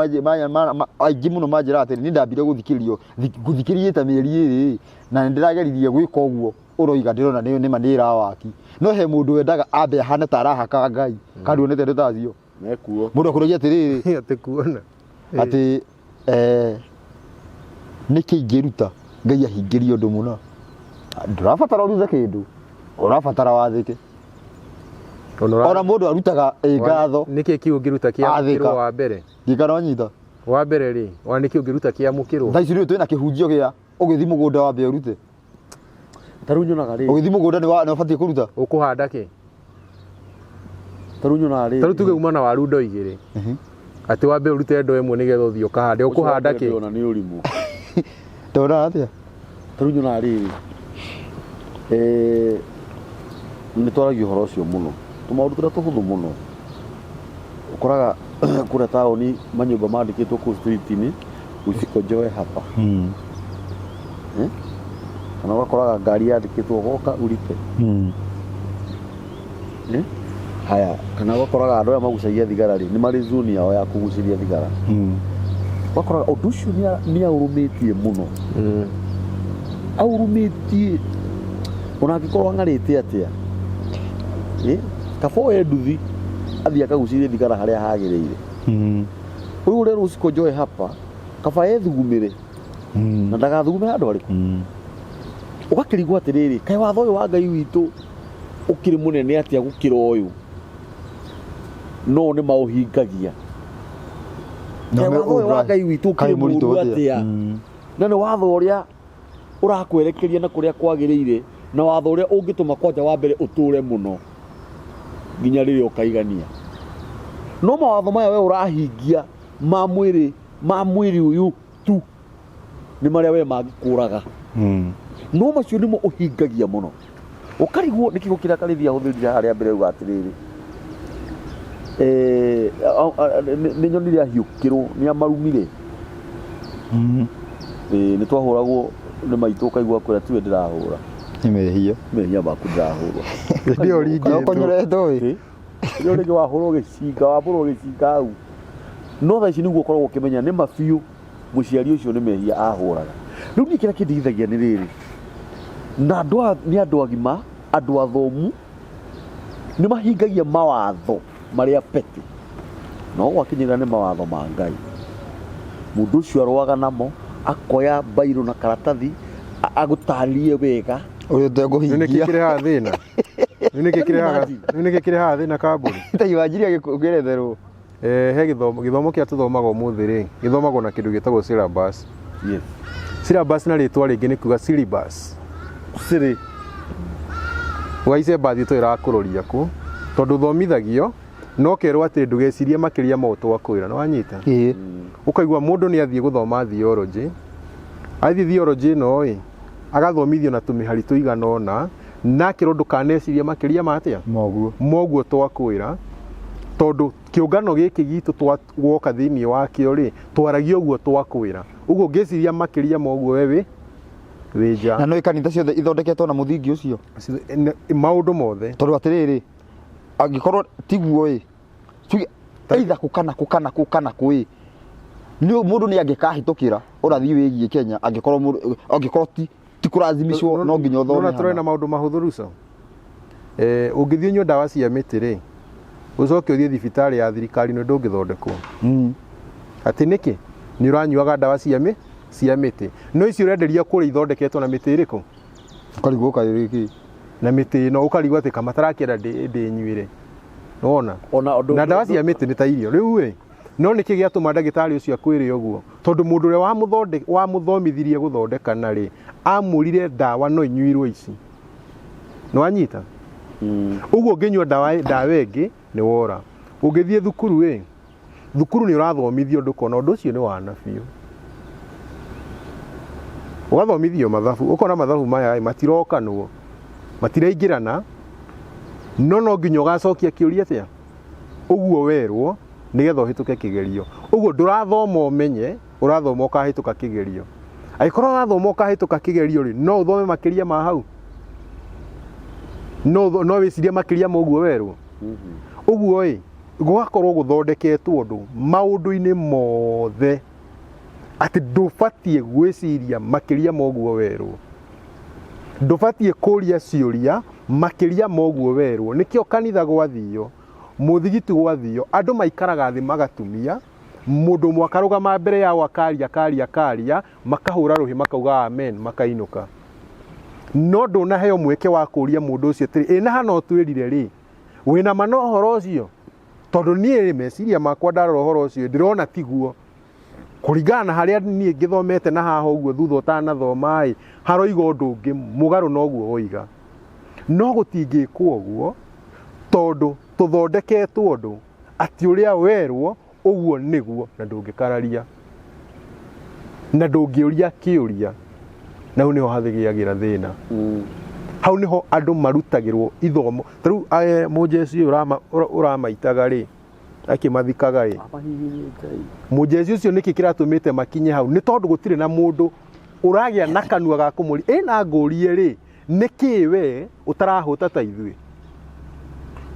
aingĩ mũno manjĩraga atĩrĩ niĩ ndambire gũthikĩrĩrio ngũthikĩrĩrie ta mĩeri ĩrĩ na nĩ ndĩrageririe gwĩka ũguo ũroiga ndĩrona nĩ nĩma nĩ ĩrawaki no he mũndũ wendaga ambe ahane ta arahaka Ngai kana nduonete andũ ta acio Mekuo. mũndũ akũragia atĩrĩrĩ Atĩ kuona. atĩ nĩkĩ ingĩruta Ngai ahingĩrie ũndũ mũna ndũrabatara ũrute kĩndũ ũrabatara wathĩke ona mũndũ arutaga ĩ ngatho Nĩkĩ kĩu ũngĩruta kĩamũkĩrwo Athĩka. wa mbere? ngĩkana wanyita Wa mbere rĩ, wa nĩkĩ ũngĩruta kĩamũkĩrwo? thaa ici rĩu twĩna kĩhunjio gĩa ũgĩthiĩ mũgũnda wambe ũrute Ta rĩu nyonaga rĩ. ũgĩthiĩ mũgũnda nĩ ũbatiĩ kũruta Ũkũhanda kĩ? Ta rĩu nyonaga rĩ. Ta rĩu tuge uma na waru ndoo igĩrĩ. Atĩ wambe ũrute ndoo ĩmwe nĩgetha ũthiĩ ũkahande. Ũkũhanda kĩ? Ona nĩ ũrimũ. ndona atĩa Ta rĩu nyonaga rĩrĩ. Nĩ twaragia ũhoro ũcio mũno. Tũmaũndũ tũrĩa tũhũthũ mũno. Ũkoraga kũrĩa taũni manyũmba mandĩkĩtwo kũu street-inĩ usikonjoe hapa. Kana ũgakoraga ngari yandĩkĩtwo goka ulipe. Haya, kana ũgakoraga andũ aya magucagia thigara rĩ, nĩ marĩ zone yao ya kũgucĩria thigara. Ũgakoraga ũndũ ũcio nĩ aũrũmĩtie mũno. Aũrũmĩtie ona angĩkorwo ang'arĩte atĩa. Kaba oe nduthi athiĩ akagucĩrie thigara harĩa hagĩrĩire. Ũyũ ũrerwo usikonjoe hapa, kaba ethugumĩre na ndagathugume handũ harĩkũ. Ũgakĩrigwo atĩrĩrĩ, kaĩ watho ũyũ wa Ngai witũ ũkĩrĩ mũnene atĩa gũkĩra ũyũ, no nĩ maũhingagia. Kaĩ watho ũyũ wa Ngai witũ ũkĩrĩ mũũru atĩa, na nĩ watho ũrĩa ũrakwerekeria na kũrĩa kwagĩrĩire, na watho ũrĩa ũngĩtũma kwanja wa mbere ũtũre mũno nginya rĩrĩa ũkaigania. No mawatho maya we ũrahingia ma mwĩrĩ, ma mwĩrĩ ũyũ tu nĩ marĩa we mangĩkũraga. No macio nĩmo ũhingagia mũno. Ũkarigwo nĩ kiugo kĩrĩa Karĩthi ahũthĩrire harĩa mbere auga atĩrĩrĩ, eh, nĩ nyonire ahiũkĩrwo nĩ amarumire. Ĩĩ, nĩ twahũragwo nĩ maitũ ũkaigua kwĩra tiwe ndĩrahũra. Nĩ mehia. Mehia maku ndĩrahũrwo. Hĩndĩ ĩyo ringĩtwo. Ũkonyoretwo ĩ. Ĩyo rĩngĩ wahũrwo gĩcinga, wambũrwo gĩcinga hau. No thaa ici nĩguo ũkoragwo ũkĩmenya nĩ ma biũ mũciari ũcio nĩ mehia ahũraga. Rĩu niĩ kĩrĩa kĩndigithagia nĩ rĩrĩ, na andũ aya nĩ andũ agima, andũ athomu, nĩ mahingagia mawatho marĩa peti, no gwakinyĩrĩra nĩ mawatho ma Ngai, mũndũ ũcio arũaga namo, akoya mbairũ na karatathi, agũtarĩrie wega. Ũrĩa Nĩ nĩkĩ ũtekũhingia. kĩrehaga thĩna? Nĩ nĩkĩ kĩrehaga nĩ nĩkĩ kĩrehaga thĩna kambuni? Ta iwanjiria gĩkũgeretherwo. Eh, he gĩthomo gĩthomo kĩrĩa tũthomaga ũmũthĩ rĩ, gĩthomagwo na kĩndũ gĩtagwo syllabus. Yes. Syllabus na rĩtwa rĩngĩ nĩ kuga syllabus. Siri. Ũgaice mbathi tũ ĩrakũrũria kũ tondũ ũthomithagio no kerwo atĩ ndũgecirie makĩria ma ũũ twakwĩra nĩ wanyita Ĩĩ. ũkaigua mũndũ nĩ athiĩ gũthoma theology athiĩ theology ĩno ĩ agathomithio na tũmĩhari tũigana ũna na akerwo ndũkanecirie makĩria ma atĩa Moguo. moguo twakwĩra tondũ kĩũngano gĩkĩ gitũ woka thĩinĩ wakĩo rĩ twaragia ũguo twakwĩra ũguo ũngĩciria makĩria ma ũguo we wĩ wĩ nja Na nĩ kanitha ciothe ithondeketwo na mũthingi ũcio. Maũndũ mothe. Tondũ atĩrĩrĩ, angĩkorwo tiguo ĩ, tuge either kũ kana kũ kana kũ kana kũ ĩ, nĩ mũndũ nĩ angĩkahĩtũkĩra ũrathi wĩgiĩ Kenya angĩkorwo mũndũ angĩkorwo ti ti kũrathimicwo no nginya ũthome Nona tũrĩ na hana. maũndũ mahũthũ ruco. Eh, ũngĩthiĩ ũnyue ndawa cia mĩtĩ rĩ, ũcoke ũthiĩ thibitarĩ ya thirikari nĩ ndũngĩthondekwo. Atĩ nĩkĩ? Nĩ ũranyuaga ndawa cia mĩ cia mĩtĩ. No ici ũrenderia kũrĩa ithondeketwo na mĩtĩ ĩrĩkũ? Ũkarigwo kaĩ gĩkĩ. Na mĩtĩ ĩno ũkarigwo atĩ kamatarakĩenda ndĩnyuĩre. Nĩwona? Ona ũndũ Na ndawa cia mĩtĩ nĩ ta irio. Rĩu ĩ, no nĩkĩ gĩatũma ndagĩtarĩ ũcio akwĩre ũguo? Tondũ mũndũ ũrĩa wamũthomithirie gũthondekana rĩ, amwĩrire ndawa no inyuirwo ici. Nĩwanyita? Ũguo ũngĩnyua ndawa ndawa ĩngĩ nĩ wora. Ũngĩthiĩ thukuru ĩ, thukuru nĩ ũrathomithio ũndũ ũkona ũndũ ũcio nĩ wana biũ. Ũgathomithio mathabu, ũkona mathabu maya ĩ matirokanwo, matiraingĩrana, no no nginya ũgacokia kĩũria atĩa? Ũguo werwo nĩgetha ũhĩtũke kĩgerio. Ũguo ndũrathoma ũmenye, ũrathoma ũkahĩtũka kĩgerio. Angĩkorwo ũrathoma ũkahĩtũka kĩgerio rĩ, no ũthome makĩria ma hau? No no wĩcirie makĩria ma ũguo werwo? Ũguo ĩ, gũgakorwo gũthondeketwo ũndũ maũndũ-inĩ mothe atĩ ndũbatiĩ gwĩciria makĩria ma ũguo werwo. Ndũbatiĩ kũria ciũria makĩria ma ũguo werwo. Nĩkĩo kanitha gwathio, mũthigiti gwathio, andũ maikaraga thĩ magatumia, mũndũ ũmwe akarũgama mbere yao akaria, akaria, akaria, makahũra rũhĩ makauga amen, makainũka. No ndũnaheo mweke wa kũria mũndũ ũcio atĩrĩ, ĩ na hana ũtwĩrire rĩ, wĩna ma na ũhoro ũcio? Tondũ niĩ meciria makwa ndarora ũhoro ũcio ndĩrona tiguo. Kũringana na harĩa niĩ ngĩthomete na haha ũguo thutha ũtanathoma ĩ, haroiga ũndũ ũngĩ mũgarũ na ũguo woiga. No gũtingĩkwo ũguo tondũ tũthondeketwo ũndũ atĩ ũrĩa werwo ũguo nĩguo na ndũngĩkararia na ndũngĩũria kĩũria. Na hau nĩho hathĩgĩagĩra thĩna. Hau nĩho andũ marutagĩrwo ithomo. Ta rĩu mũnjeci ũyũ ũramaitaga rĩ, akĩmathikaga ĩ, mũnjeci ũcio nĩkĩ kĩratũmĩte makinye hau? Nĩ tondũ gũtirĩ na mũndũ ũragĩa na kanua ga kũmũria, ĩ na ngũrie rĩ, nĩkĩ we ũtarahũta ta ithuĩ?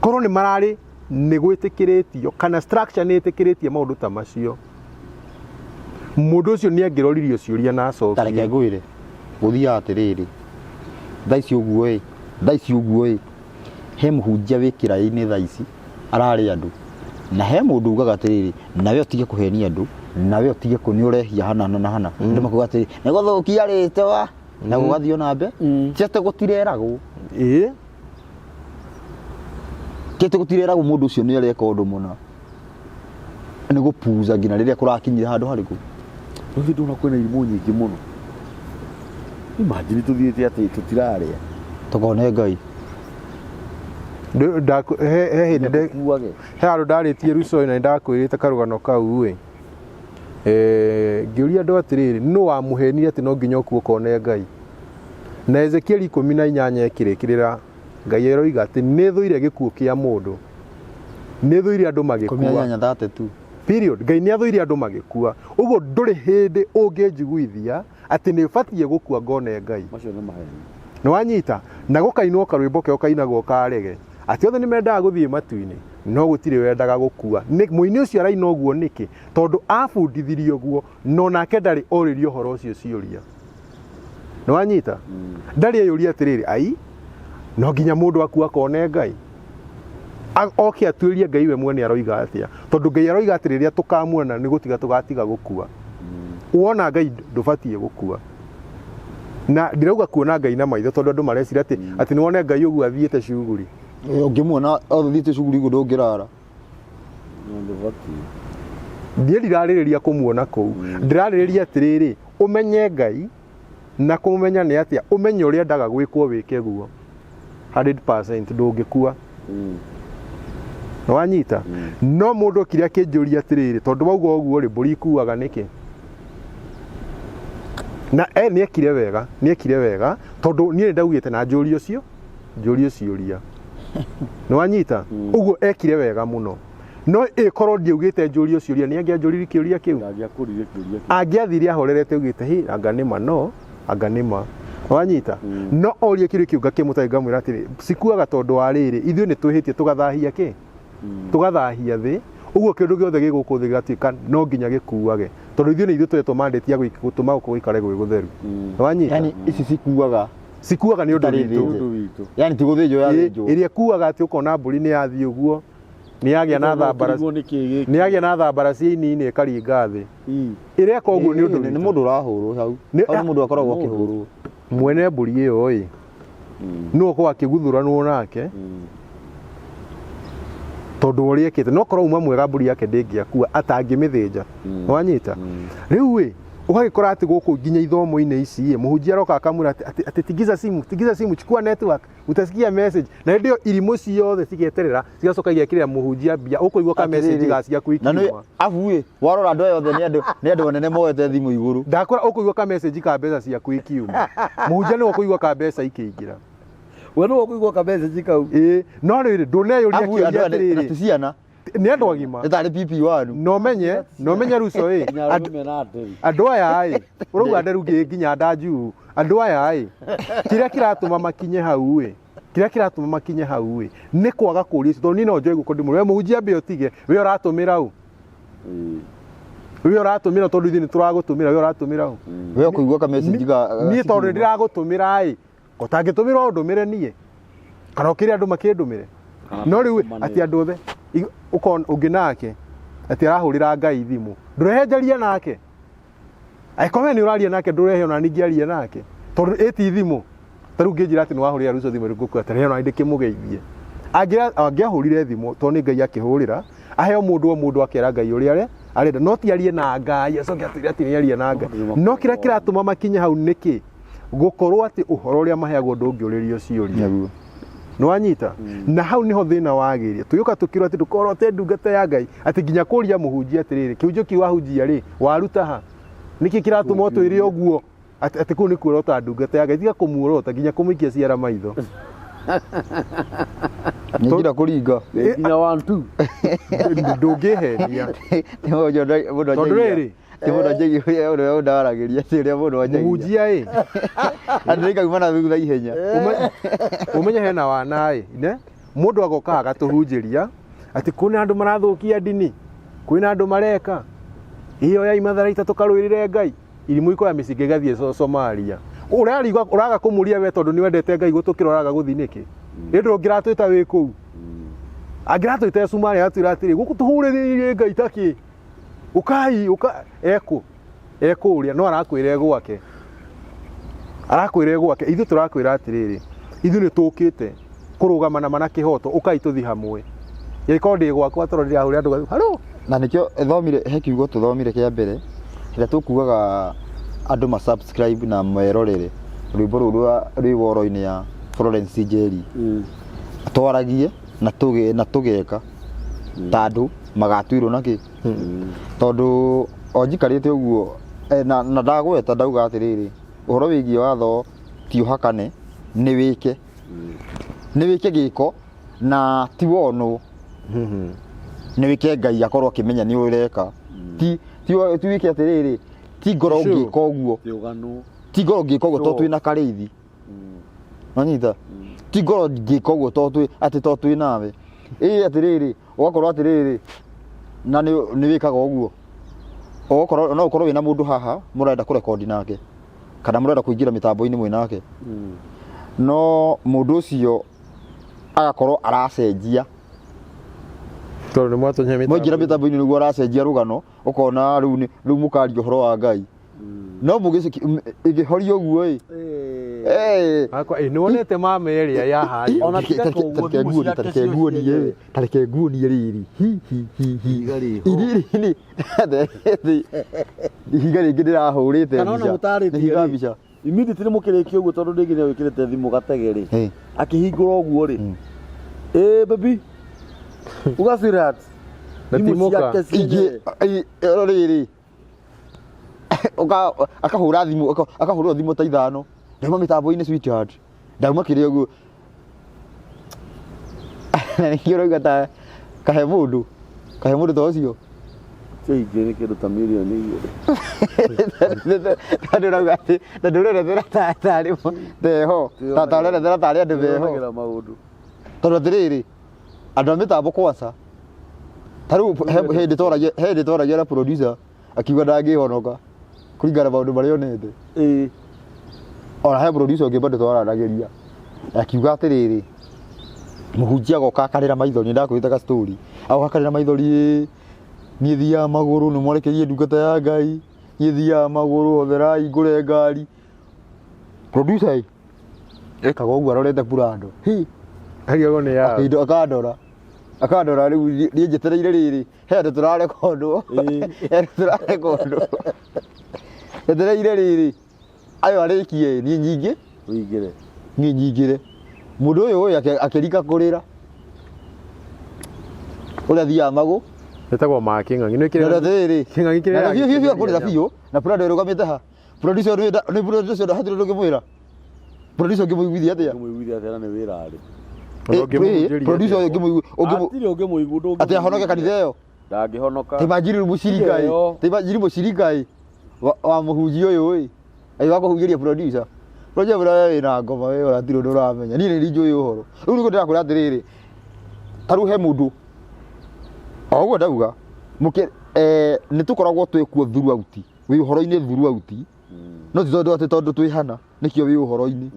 Korwo nĩ mararĩ nĩ gwĩtĩkĩrĩtio kana structure nĩ ĩtĩkĩrĩtie maũndũ ta macio, mũndũ ũcio nĩ angĩroririo ciũria na Ta reke acokie. ngwĩre gũthiaga atĩrĩrĩ, thaa ici ũguo ĩ, thaa ici ũguo ĩ, he mũhunjia wĩ kĩraĩ-inĩ thaa ici ararĩa andũ, na he mũndũ ugaga atĩrĩrĩ, nawe ũtige kũhenia andũ, nawe ũtige nĩ ũrehia hana na hana. Andũ makauga atĩrĩrĩ, nĩ gũthũkia rĩtwa, na gũgathiĩ ona mbe, ti atĩ gũtireragwo. Ti atĩ gũtireragwo mũndũ ũcio nĩ areka ũndũ mũna. Nĩ gũpuza nginya rĩrĩa kũrakinyire handũ harĩkũ. Rĩu ndona kwĩna irimũ nyingĩ mũno. Imagine tũthiĩte atĩ tũtirarĩa. Tũkone Ngai. He hĩndĩ Tũkuage. he handũ ndarĩtie Rucoĩ na nĩndakwĩrĩte karũgano kau ĩ. Ngĩũria andũ atĩrĩrĩ, nũ wamũhenire atĩ no nginya ũkue ũkone Ngai? Na Ezekieli 18 ĩkĩrĩkĩrĩra Ngai aroiga atĩ nĩ thũire gĩkuũ kĩa mũndũ, nĩ thũire andũ Ikũmi na magĩkua. inyanya 32. Period. Ngai nĩ athũire andũ magĩkua. Ũguo ndũrĩ hĩndĩ ũngĩnjiguithia atĩ nĩ batiĩ gũkua ngone Ngai. Macio nĩ maheni. Nĩ wanyita? Na gũkainwo karwĩmbo keo kainagwo karege atĩ othe nĩ mendaga gũthiĩ matu-inĩ no gũtirĩ wendaga gũkua. Mũini ũcio araina ũguo nĩkĩ? Tondũ abundithirio ũguo no nake ndarĩ orĩrio ũhoro ũcio ciũria. Nĩ wanyita? Ndarĩ eyũria atĩrĩrĩ, ai no nginya mũndũ akua akone Ngai? Oke atuĩrie Ngai we mwene aroiga atĩa, tondũ Ngai aroiga atĩ rĩrĩa tũkamuona nĩ gũtiga tũgatiga gũkua. Wona Ngai ndũbatiĩ gũkua. Na ndirauga kuona Ngai na maitho tondũ andũ mareciria atĩ atĩ nĩ wone Ngai ũguo athiĩte cuguri. Ũngĩmuona athiĩte cuguri ũguo ndũngĩrara. Ndũbatiĩ. Niĩ ndirarĩrĩria kũmuona kũu, ndĩrarĩrĩria atĩrĩrĩ, ũmenye Ngai na kũmũmenya nĩ atĩa, ũmenye ũrĩa endaga gwĩkwo wĩke guo 100% ndũngĩkua. Nĩ wanyita? No mũndũ okire akĩnjũria atĩrĩrĩ, tondũ wauga ũguo rĩ, mbũri ikuaga nĩkĩ? Na nĩ ekire wega, nĩ ekire wega tondũ niĩ nĩ ndaugĩte na njũrie ũcio, njũrie ciũria. Nĩ wanyita? Ũguo ekire wega mũno. No ĩkorwo ndiaugĩte njũrie ciũria, nĩ angĩanjũririe kĩũria kĩu? Ndangĩakũririe kĩũria kĩu. Angĩathire ahorerete augĩte, hĩ, anga nĩ ma, no, anga nĩ ma. Wanyita? No orie kĩũria kĩu ngakĩmũtarĩria ngamwĩra atĩrĩ, cikuaga tondũ wa rĩrĩ, ithuĩ nĩ twĩhĩtie tũgathahia kĩ? Tũgathahia thĩ. Ũguo kĩndũ gĩothe gĩ gũkũ thĩ gĩgatuĩka no nginya gĩkuage. Tondũ ithuĩ nĩ ithuĩ tũhetwo mandate ya gũtũma gũkũ gũikare gwĩ gũtheru. Wanyita? Yani ici cikuaga Cikuaga nĩ ũndũ Itarĩ witũ. thĩnje. Ũndũ witũ. Yani ti gũthĩnjwo yathĩnjwo. Ĩrĩa ĩkuaga atĩ ũkona mbũri nĩ yathiĩ ũguo, nĩ yagĩa na thambara, Ũkĩrigwo nĩ kĩĩ gĩkĩ? nĩ yagĩa na thambara cia ini-inĩ ĩkaringa thĩ. Ĩreka ũguo nĩ ũndũ Nĩ witũ. mũndũ ũrahũrwo hau. Hau nĩ mũndũ akoragwo akĩhũrwo. Mwene mbũri ĩyo ĩ, nĩwe ũkoragwo akĩguthuranwo nake tondũ wa ũrĩa ekĩte. No korwo uma mwega mbũri yake ndĩngĩakua atangĩmĩthĩnja. Wanyita? Rĩu ĩ, ũgagĩkora atĩ gũkũ nginya ithomo-inĩ ici ĩ, mũhunjia aroka akamwĩra atĩ tigiza simu, tigiza simu, chukua network, utasikia message. Na hĩndĩ ĩyo irimũ ciothe cigeterera cigacoka igekĩrĩra mũhunjia mbia, ũkũigua ka message ga ciaku Na nĩ ikiuma. abu ĩ, warora andũ aya othe nĩ andũ anene moete thimũ igũrũ. Ndakwĩra ũkũigua ka message ka mbeca ciaku ikiuma. Mũhunjia nĩwe ũkũigua ka mbeca ikĩingĩra. We nĩwe ũkũigua ka message kau. Ĩĩ, no rĩrĩ ndũneyũria Abu ĩ, kĩũria andũ aya na atĩrĩrĩ, ti ciana. nĩ andũ agima. Nĩ tarĩ PP1. No menye Ruco ĩ, Nginya arũme mena nderu. andũ aya ĩ, ũrauga nderu nginya ndanjuu. Andũ aya ĩ, kĩrĩa kĩratũma makinye hau ĩ, kĩrĩa kĩratũma makinye hau ĩ, nĩ kwaga kũria icio, tondũ niĩ no njoe guoko ndĩmwĩre, we mũhunjia ambe ũtige, we ũratũmĩra ũ? We ũratũmĩra tondũ ithuĩ nĩ tũragũtũmĩra, we ũratũmĩra ũ? We ũkũigua ka message ga Niĩ tondũ nĩ ndĩragũtũmĩra ĩ, ũtangĩtũmĩra ũndũmĩre niĩ, kana ũkĩre andũ makĩndũmĩre. No rĩu atĩ andũ othe, ũkona ũngĩ nake, atĩ arahũrĩra Ngai thimũ, ndũrehe njarie nake. Angĩkorwo we nĩ ũraria nake ndũrehe ona niĩ ngĩarie nake, tondũ ĩti thimũ. Ta rĩu ngĩnjĩra atĩ nĩ wahũrĩra Ruco thimũ rĩu ngũkua atĩ rehe ona niĩ ndĩkĩmũgeithie. Angĩahũrire thimũ tondũ nĩ Ngai akĩhũrĩra, aheo mũndũ o mũndũ akera Ngai ũrĩa arenda, no ti arie na Ngai acoke atwĩre atĩ nĩ arie na Ngai. No kĩrĩa kĩratũma makinye hau nĩkĩ? Gũkorwo atĩ ũhoro ũrĩa maheagwo ndũngĩũrĩrio ciũria. Nĩguo. Nĩ wanyita? Na hau nĩho thĩna wagĩrĩire. Tũgĩũka tũkĩrwo atĩ ndũkorote ndungata ya Ngai, atĩ nginya kũria mũhunjia atĩrĩrĩ, kĩhunjio kĩu wahunjia rĩ, waruta ha? Nĩkĩ kĩratũma ũtwĩre ũguo? Atĩ kũu nĩ kuorota ndungata ya Ngai, tiga kũmuorota nginya kũmũikia ciara maitho. Nĩ njĩra kũringa. Nginya 1 2. Ndũngĩhenia. Nĩ mũndũ Tondũ rĩrĩ, Ti mũndũ anjagia ũrĩa ũrĩa ndaragĩria, ti ũrĩa mũndũ anjagia. Mũhunjia ĩ. Andũ nĩngauma na thutha ihenya. Ũmenye hena wana ĩ, ne? Mũndũ agoka agatũhunjĩria atĩ kwĩna andũ marathũkia ndini, kwĩna andũ mareka. Ĩyo ya imatharaita tũkarũĩrĩre Ngai. Irimũ ikoya mĩcinga igathiĩ Somalia. Ũrarigwa ũraga kũmũria we tondũ nĩ wendete Ngai gũtũkĩra ũraga gũthiĩ nĩkĩ? Ĩ ndũngĩratwĩta wĩ kũu. Angĩratwĩta Somalia atwĩra atĩrĩ, gũkũ tũhũrĩrĩire Ngai ta kĩ? Ũkai, ũka, ekũ? Ekũũria, no arakwĩra e gwake. Arakwĩra e gwake. Ithuĩ tũrakwĩra atĩrĩrĩ, ithuĩ nĩ tũkĩte kũrũgama na ma na kĩhoto, ũkai tũthiĩ hamwe. Ingĩkorwo ndĩ gwakwa tondũ ndĩrahũrĩra andũ haro. Na nĩkĩo thomire, he kiugo tũthomire kĩa mbere, rĩrĩa tũkugaga andũ ma subscribe na merorere rwĩmbo rũu rwa rwĩ woro-inĩ ya Florence Njeri. Twaragie na tũge na tũgeka ta andũ magatuirwo na kĩ tondũ o njikarĩte ũguo na ndagweta ndauga atĩrĩrĩ ũhoro wĩgiĩ watho Ti ũhakane, nĩ wĩke, nĩ wĩke gĩko na ti wonwo, nĩ wĩke Ngai akorwo akĩmenya nĩ ũreka. Ti wĩke atĩrĩrĩ, ti ngoro ũngĩka ũguo. Ti ũgano. Ti ngoro ũngĩka ũguo tondũ twĩna karĩithi. Wanyita? Ti ngoro ngĩka ũguo tondũ twĩ atĩ tondũ twĩ nawe. Ĩĩ atĩrĩrĩ, ũgakorwo atĩrĩrĩ, na nĩ wĩkaga ũguo. Ũgakorwo no ũkorwo wĩna mũndũ haha mũrenda kũrekondi nake kana mũrenda kũingĩra mĩtambo-inĩ mwĩ nake, no mũndũ ũcio agakorwo aracenjia. Tondũ nĩ mwatonya mĩtambo. Mwaingĩra mĩtambo-inĩ nĩguo aracenjia rũgano, ũkona rĩu rĩu mũkaria ũhoro wa Ngai. No ĩngĩhorio ũguo ĩ. Eh. Akwa ĩ nĩ wonete mama ĩrĩa ya harĩa. Ona tiga kũguo thimũ ciake Tareke nguonie cio tareke nguonie rĩrĩ hi hi hi hi. Ihiga rĩho. Iriri nĩ ihiga rĩngĩ ndĩrahũrĩte Kana ona mbica. mũtarĩtie Nĩ ihiga rĩ. mbica. Immediately mũkĩrĩkia ũguo tondũ rĩngĩ nĩ wĩkĩrĩte thimũ gatege rĩ. Ĩ. Akĩhingũra ũguo rĩ. Ĩ baby. Uga sweetheart. Na ti Thimũ mũka. ciake Ingĩ cienyewe. ĩno rĩrĩ akahũra thimũ akahũrĩrwo thimũ ta ithano, ndauma mĩtambo-inĩ sweetheart, ndauma kĩrĩa ũguo. Na nĩkĩo ũrauga ta kahe mũndũ, kahe mũndũ ta ũcio. Cio ingĩ nĩ kĩndũ ta mirioni 2. Tondũ ũrauga atĩ tondũ ũrerethera tarĩ teho, ta ũrerethera tarĩ andũ meho. Twĩyonagĩra maũndũ. Tondũ atĩrĩrĩ, andũ a mĩtambo kwanza, ta rĩu hĩndĩ twaragia na producer akiuga ndangĩhonoka kũringana na maũndũ marĩa onete. Ĩĩ. Ona he producer ũngĩ bado twaranagĩria akiuga atĩrĩrĩ, mũhunjia agoka akarĩra maithori, nĩ ndakwĩrĩte ga story, agoka akarĩra maithori, ĩĩ niĩ thiaga magũrũ, nĩ mwarekerie ndungata ya Ngai, niĩ thiaga magũrũ, hotherai ngũre ngari. Producer ĩ ekaga ũguo arorete Prado. Hi. Arigagwo nĩ ya. Akĩindo akandora. Akandora rĩu niĩ njetereire rĩrĩ, he andũ tũrarekondwo. He andũ tũrarekondwo. Njetereire rĩrĩ, ayo arĩkie niĩ nyingĩ, Ũingĩre. niĩ nyingĩre. Mũndũ ũyũ ũyũ akĩrika kũrĩra. Ũrĩa thiaga magũ. Ĩtagwo ma kĩng'ang'i. Nĩ Na rĩrĩ. Kĩng'ang'i kĩrĩa. Na biũ biũ biũ akũrĩra biũ, na Prado ĩrũgamĩte ha. Producer nĩ nĩ producer hatirĩ ũndũ ũngĩmwĩra. Producer ũngĩmũiguithia atĩa? Ũngĩmũiguithia atĩa na nĩ wĩra arĩ. Producer ũyũ ũngĩmũigua Hatirĩ ũngĩmũigua ũndũ atĩ ahonoke kanitha ĩyo. Ndangĩhonoka. Ta imagine mũcirika ĩ. Ta imagine mũcirika ĩ wa mũhunjia ũyũ ĩ. Agĩũka kũhunjĩria producer. Producer mwĩra we wĩna ngoma we ona hatirĩ ũndũ ũramenya. Niĩ nĩ njũĩ ũhoro. Rĩu nĩguo ndĩrakwĩra atĩrĩrĩ, ta rĩu he mũndũ o ũguo ndauga nĩ tũkoragwo twĩ kuo throughout, wĩ ũhoro-inĩ throughout, no ti tondũ atĩ tondũ twĩ hana nĩkĩo wĩ ũhoro-inĩ.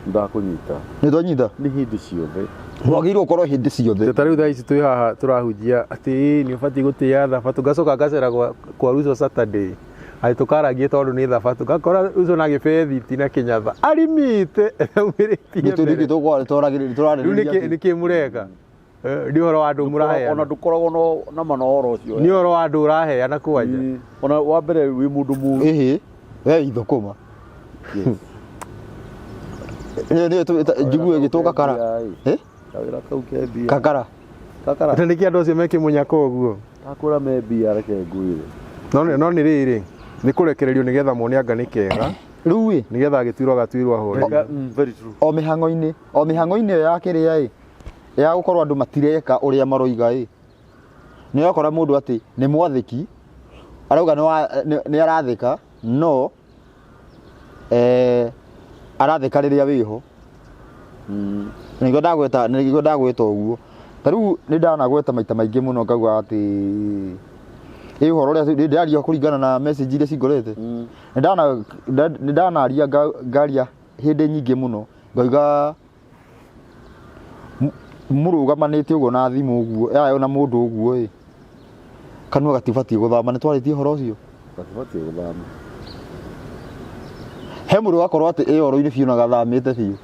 Ndakũnyita. Nĩ twanyita? Nĩ hĩndĩ ciothe. Wagĩrĩirwo ũkorwo hĩndĩ ciothe. Ta rĩu thaa ici twĩ haha tũrahunjia atĩ nĩ ũbatiĩ gũtĩĩa thabatũ, ngacoka ngacera kwa Ruco Saturday atĩ tũkaragie tondũ nĩ thabatũ, ngakora Ruco na gĩbethiti na kĩnyatha arimĩte aumĩrĩtie Nĩ mbere. tũrĩ Rĩu tũrarĩrĩria. nĩkĩ mũreka? Nĩ ũhoro wa andũ Ona mũraheana. ndũkoragwo na ma na ũhoro ũcio. Nĩ ũhoro wa andũ ũraheana kwanja. Ona wa mbere wĩ mũndũ mũru. Ĩhĩ, we ithũkũma. Nĩ njigue ĩgĩtwo kakara. Eh? Kawĩra kau ke mbia. Kakara. Kakara. Na nĩkĩ andũ acio mekĩmũnyaka ũguo? Ndakwĩra me mbia reke ngwĩre. No nĩ rĩrĩ, nĩ kũrekererio nĩgetha mone anga nĩ kega. Rĩu ĩ Nĩgetha agĩtuirwo agatuirwo ahorere. Very true. O mĩhang'o-inĩ, o mĩhang'o-inĩ ĩyo ya kĩrĩa ĩ, ya gũkorwo andũ matireka ũrĩa maroiga ĩ, nĩ ũrakora mũndũ atĩ nĩ mwathĩki, arauga nĩ arathĩka, no arathĩka rĩrĩa wĩho. Nĩguo ndagweta, nĩguo ndagweta ũguo. Ta rĩu nĩ ndanagweta maita maingĩ mũno ngauga atĩ ĩ ũhoro ũrĩa ndĩraria kũringana na message iria cingorete. Nĩ ndanaria ngaria hĩndĩ nyingĩ mũno ngauga mũrũgamanĩte ũguo na thimũ ũguo, ya na mũndũ ũguo ĩ, kanua gatibatiĩ gũthama. Nĩ twarĩtie ũhoro ũcio? Gatibatiĩ gũthama. He mũndũ wakorwo atĩ ĩ ũhoro-inĩ biũ na gathamĩte biũ.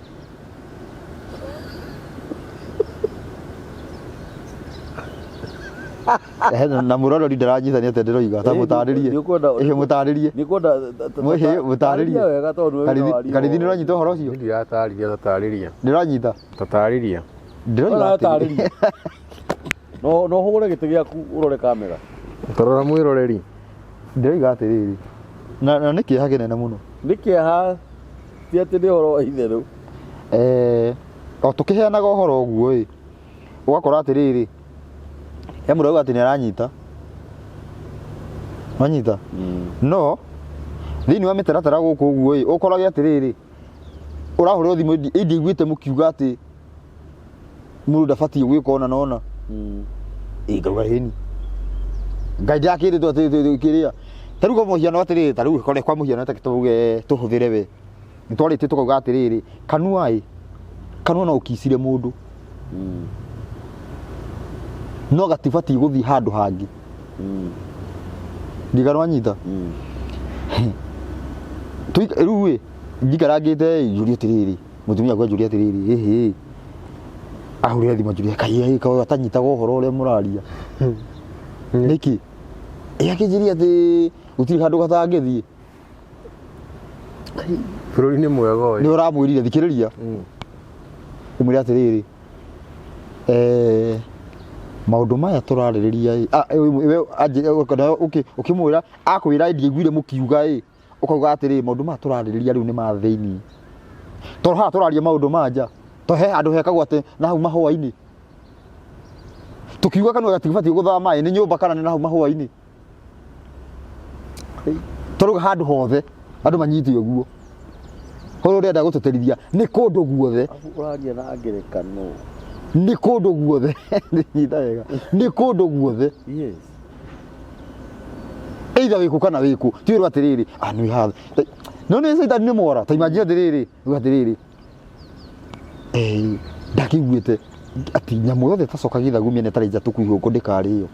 Na mũrorori ndaranyita nĩ atĩa ndĩroiga, ta mũtarĩrie. Ĩhĩ mũtarĩrie. Nĩkwenda Ĩhĩ mũtarĩrie. wega tondũ nĩwe wĩna waria Karithi nĩ ũranyita ũhoro ũcio? Ndiratarĩria, tatarĩria. Ndĩranyita. Tatarĩria. Ndĩroiga atĩrĩ. No no hũre gĩtĩ gĩaku ũrore kamera. Tarora mwĩroreri. Ndĩroiga atĩrĩrĩ. Na nĩ kĩeha kĩnene mũno. Nĩ kĩeha ti atĩ nĩ ũhoro wa itherũ. Eh, o tũkĩheanaga ũhoro ũguo ĩ ũgakora atĩrĩrĩ he mũndũ auga atĩ nĩ aranyita wanyita no thĩinĩ wa mĩtaratara gũkũ ũguo ĩ ũkorage atĩrĩrĩ ũrahũrĩrwo thimũ ĩndi ndiaiguĩte mũkiuga atĩ mũndũ ndabatiĩ gwĩka ũna na ũna ĩ ngauga ĩni ngai ndakĩrĩtwo atĩ kĩrĩa ta rĩu kwa mũhiano atĩrĩrĩ ta rĩu kore kwa mũhiano ta tuge tũhũthĩre we nĩ twarĩtie tũkauga atĩrĩrĩ kanua ĩ kanua no ũkicire mũndũ no gatibatiĩ gũthiĩ handũ hangĩ ndigana nyita rĩu ĩ njikarangĩte ĩ njũrie atĩrĩrĩ mũtumia akwa njũrie atĩrĩrĩ ĩhĩ ahũrĩre thimũ njũrie kai kaĩ atanyitaga ũhoro ũrĩa mũraria nĩkĩ ĩ akĩnjĩria atĩ gũtirĩ handũ gatangĩthiĩ Bũrũri nĩ mwega ũyũ. nĩ ũramwĩrire thikĩrĩria ũmwĩre atĩrĩrĩ eh, maũndũ maya tũrarĩrĩria ĩ ah, eh, we anjĩ- kana ũkĩmwĩra akwĩra ndiaiguire mũkiuga ĩ ũkauga atĩrĩrĩ maũndũ maya tũrarĩrĩria rĩu nĩ ma thĩinĩ tondũ haha tũraria maũndũ ma nja to he handũ hekagwo atĩ na hau mahũa-inĩ tũkiuga kanua gatigibatiĩ gũthama ĩ nĩ nyũmba kana nĩ na hau mahũa-inĩ tondũ handũ hothe andũ manyite ũguo ũrĩa ũrenda gũtũtĩrithia nĩ kũndũ guothe Arabu ũraria na ngerekano. nĩ kũndũ guothe nyita wega nĩ kũndũ guothe Yes. either wĩkũ kana wĩkũ tiwĩrwo atĩrĩrĩ ah nĩ hatha no nĩ caitani nĩ mwara ta imagine atĩrĩrĩ uga atĩrĩrĩ eh ndakĩiguĩte atĩ nyamũ yothe ĩtacokagia ithagumia mĩena ĩtarĩ njatũku ihũngũ ndĩkarĩo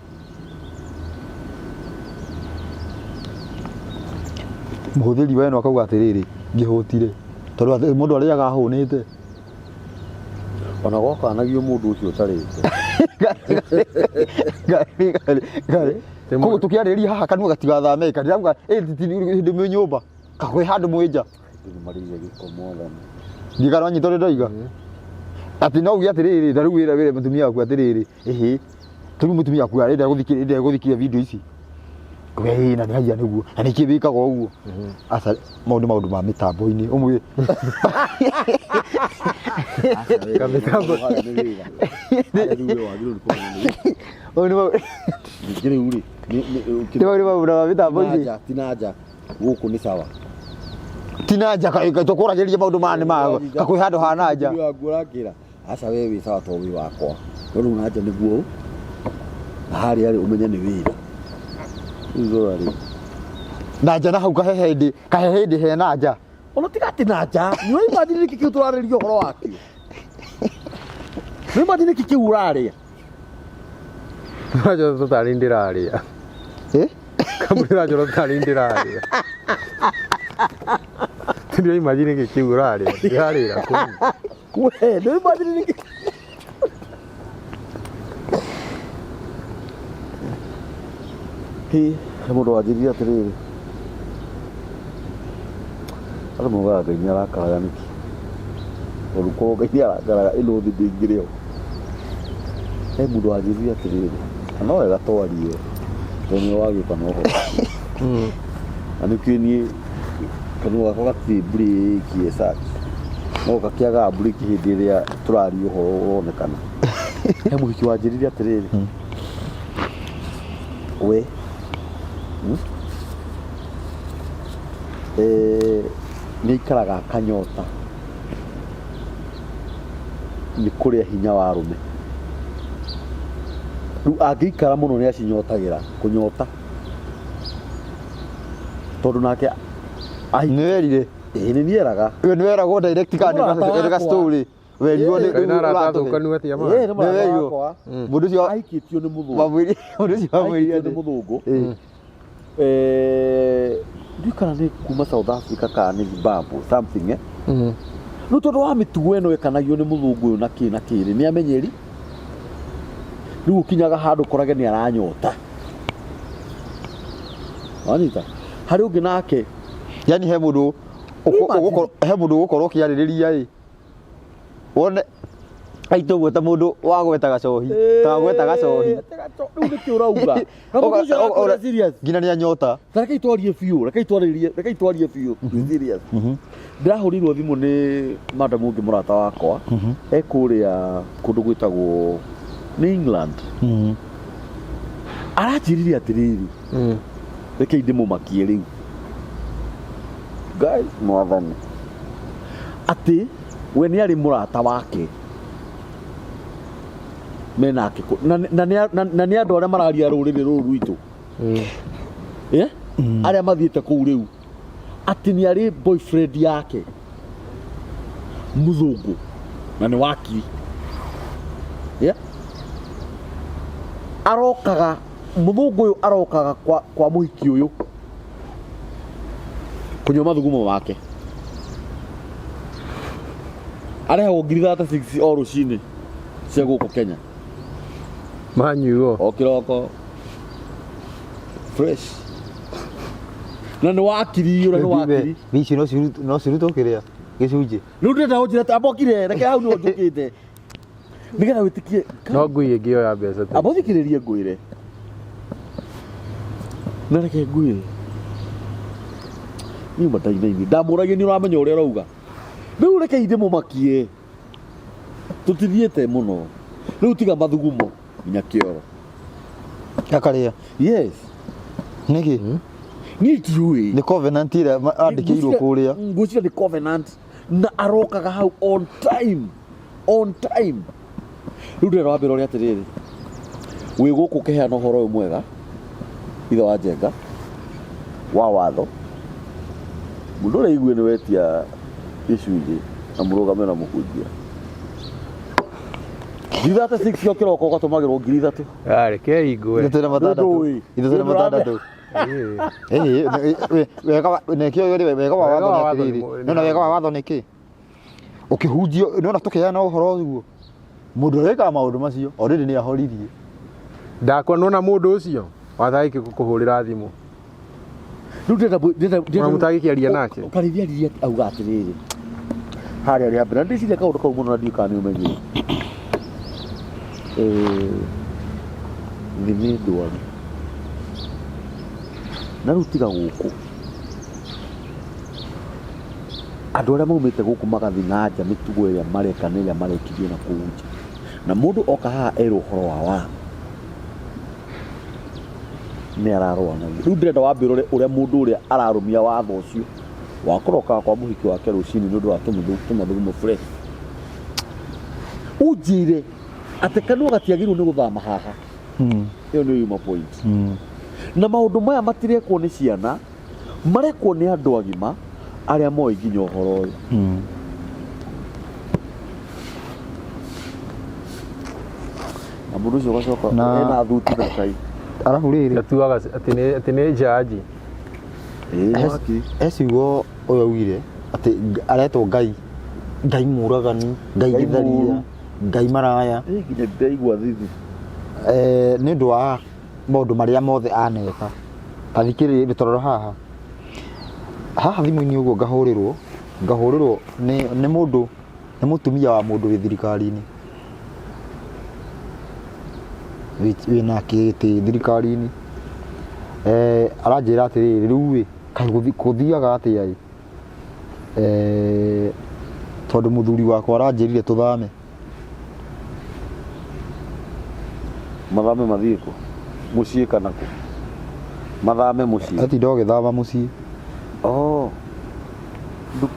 mũhũthĩri wa ĩno akauga atĩrĩrĩ ngĩhũtire tondũ atĩ mũndũ arĩaga ahũnĩte Ona gwakanagio mũndũ ũcio ũtarĩte. Koguo tũkĩarĩrĩria haha kanua gatigathame kandirauga hĩndĩ mwĩ nyũmba kakwĩ handũ mwĩ nja Andũ nĩ marĩire gĩko mwathani. ndigana wanyita ũrĩa ndoiga atĩ no uge atĩrĩrĩ ta rĩu wĩra wĩre mũtumia waku atĩrĩrĩ ĩhĩ ta rĩu mũtumia waku arenda gũthikĩrĩria gũthikĩrĩria video ici we ĩ na nĩ haiya nĩguo na nĩkĩ wĩkaga ũguo aca mau nĩ maũndũ ma mĩtambo-inĩ ũmwĩre Kamĩtambo. Harĩa nĩ wĩra. Harĩa rĩu we wagĩrĩirwo nĩ kũmenya nĩ Mau nĩ mau- ningĩ rĩu rĩ nĩ mau nĩ maũndũ ma mĩtambo-inĩ ti na nja ti na nja gũkũ nĩ sawa ti na nja tũkũragĩrĩria maũndũ maya nĩ ma kakwĩ handũ ha na nja Mũtumia waku ũrakĩra aca we wĩ sawa to wĩ wakwa no rĩu na nja nĩguo na harĩa rĩ ũmenye nĩ wĩra rĩu rora rĩ na nja na hau kahehe hĩndĩ kahehe hĩndĩ he na nja ona tiga atĩ na nja nĩ ũraimagine nĩkĩ kĩu tũrarĩria ũhoro wakĩo nĩ ũraimagine nĩkĩ kĩu ũrarĩa Ũranjora tũtarĩ ndĩrarĩa. Eh? Kambuni ũranjora tũtarĩ ndĩrarĩa. Nĩ imagine nĩkĩ kĩu ũrarĩa. Ndĩrarĩra kũu. we nĩ ũraimagine nĩkĩ Hĩ, he mũndũ wanjĩrire atĩrĩrĩ andũ maugaga Ngai nĩ arakaraga nĩkĩ tondũ korwo Ngai nĩ arakaraga ĩno thĩ ndĩngĩrĩ ho he mũndũ wanjĩrire atĩrĩrĩ na no wega twarie tondũ nĩwe wagĩũka na ũhoro na nĩkĩo niĩ kanua gakwa gatirĩ mburĩki as such no gakĩagaga mburĩki hĩndĩ ĩrĩa tũraria ũhoro ũronekana he mũhiki wanjĩrire atĩrĩrĩ we Eh, nĩ aikaraga akanyota nĩ kũrĩa hinya wa arũme rĩu angĩikara mũno nĩ acinyotagĩra kũnyota tondũ nake nĩ werire ĩĩ nĩ nieraga we nĩ weragwo direct kana Nĩ mũrata nĩ ga wakwa. story werirwo nĩ Kaĩ na arata ũratũhe. athũkanu atĩa ma? Ĩĩ, nĩ mũrata werirwo. wakwa mũndũ ũcio ahikĩtio nĩ mũthũngũ wamwĩrire mũndũ ũcio wamwĩrire ahikĩtio nĩ atĩ mũthũngũ Ĩĩ. Eh, ndiũĩ kana nĩ kuma South Africa kana nĩ Zimbabwe something eh rĩu tondũ wa mĩtugo ĩno ĩkanagio nĩ mũthũngũ ũyũ na kĩ na kĩrĩ nĩ amenyeri rĩu ũkinyaga handũ ũkorage nĩ aranyota wanyita harĩ ũngĩ nake yani he mũndũ Imagine. he mũndũ ũgũkorwo ũkĩarĩrĩria ĩ wone Aitũ ũguo ta mũndũ wagweta gacohi ta wagweta gacohi. Rĩu nĩkĩ ũrauga? Na mũndũ ũcio arakwĩra serious. Nginya nĩ anyota. Ta rekei twarie biũ, rekei twarĩrie, rekei twarie biũ, be serious. Ndĩrahũrĩirwo thimũ nĩ madam ũngĩ mũrata wakwa, e kũrĩa kũndũ gwĩtagwo nĩ England. Aranjĩrire atĩrĩrĩ, rekei ndĩmũmakie rĩu. Ngai mwathani. Atĩ we nĩ arĩ mũrata wake menake kũ- na na nĩ na- na nĩ andũ arĩa mararia rũrĩrĩ rũrũ rwitũ Eh? arĩa mathiĩte kũu rĩu atĩ nĩ arĩ boyfriend yake mũthũngũ na nĩ wakiri Yeah? Arokaga mũthũngũ ũyũ arokaga kwa, kwa mũhiki ũyũ kũnyua mathugumo make arehagwo ngiri 36 o rũcinĩ cia gũkũ Kenya. Manyuo. O kĩroko fresh na nĩ wakiri ũrĩa nĩ wakiri. Ici no cirutwo kĩrĩa gĩcunjĩ. Rĩu ndĩrenda ũnjĩre ta ambokire reke hau nĩho njũkĩte nĩgetha wĩtĩkie. No ngui ĩngĩoya mbeca ta amba ũthikĩrĩrie ngwĩre na reke ngwĩre niĩ matainaini ndamũragia nĩ ũramenya ũrĩa ũrauga. Rĩu reke ndĩmũmakie tũtithiĩte mũno rĩu tiga mathugumo nginya kĩoro. Akarĩa. Yes. Nĩkĩ? Niĩ ndiũĩ. Nĩ covenant ĩrĩa andĩkĩirwo kũrĩa. Ngwĩciria nĩ covenant na arokaga hau on time, on time. Rĩu ndĩrenda wambĩra ũrĩa atĩrĩrĩ, wĩ gũkũ ũkĩheana ũhoro ũyũ mwega ithe wa Njenga wa watho, mũndũ ũrĩa igue nĩ wetia gĩcunjĩ na mũrũgame na mũhunjia 3:36 cio kĩroko ũgatũmagĩrwo 3000. Ah, rekei ngwe. Ithuĩ twĩna matandatũ. Ndũĩ. Ithuĩ twĩna matandatũ. Ĩĩ. Ĩĩ, wega wa nĩkĩo rĩ wega wa Wega watho wa nĩ watho atĩrĩrĩ. nĩ- Nĩwona wega wa watho nĩ kĩ? Ũkĩhunjio nĩwona tũkĩheana ũhoro ũguo. Mũndũ ũrĩa wĩkaga maũndũ macio already nĩ ahoririe. Ndakwa nona mũndũ ũcio watagĩki gũkũhũrĩra thimũ. Rĩu ndĩrenda Ona mũtagĩkĩaria nake. Karĩithia aririe auga atĩrĩrĩ harĩa rĩa mbere na ndĩciria kaũndũ kau mũno na ndiũĩ kana nĩ ũmenyire. Thĩ nĩ ndwaru na rĩu tiga gũkũ andũ arĩa maumĩte gũkũ magathiĩ na nja mĩtugo ĩrĩa mareka na ĩrĩa marekithio na kũu nja na mũndũ oka haha erwo ũhoro wa watho nĩ ararũa naguo. Rĩu ndĩrenda wambe ũrore ũrĩa mũndũ ũrĩa ararũmia watho ũcio wa kũrokaga kwa mũhiki wake rũcinĩ nĩ ũndũ wa tũmathugumo fresh. Ũnjĩre atĩ kanua gatiagĩrĩirwo nĩ gũthama haha. Ĩyo nĩyo yuma point. Na maũndũ maya matirekwo nĩ ciana, marekwo nĩ andũ agima arĩa moĩ nginya ũhoro ũyũ. Na mũndũ ũcio ũgacoka ena thuti na tai. Arabu rĩrĩ Atuaga atĩ nĩ njanji. Ĩĩ, wakiri. He ciugo ũyũ augire atĩ aretwo Ngai, Ngai mũragani, Ngai Ngai gĩtharia, mũũru. Ngai maraya. Ĩ, nginya ndaigua thithi. Nĩ ũndũ wa maũndũ marĩa mothe aneka. Ta thikĩrĩria tũrora haha. Haha thimũ-inĩ ũguo ngahũrĩrwo, ngahũrĩrwo nĩ mũndũ, nĩ mũtumia wa mũndũ wĩ thirikari-inĩ. Wĩna gĩtĩ thirikari-inĩ. Aranjĩra atĩrĩrĩ, rĩu ĩ, kaĩ gũthiaga atĩa ĩ? Tondũ mũthuri wakwa aranjĩrire tũthame. Mathame mathiĩ kũ? Mũciĩ kana kũ? Mathame mũciĩ. Atinda ũgĩthama mũciĩ. Oh.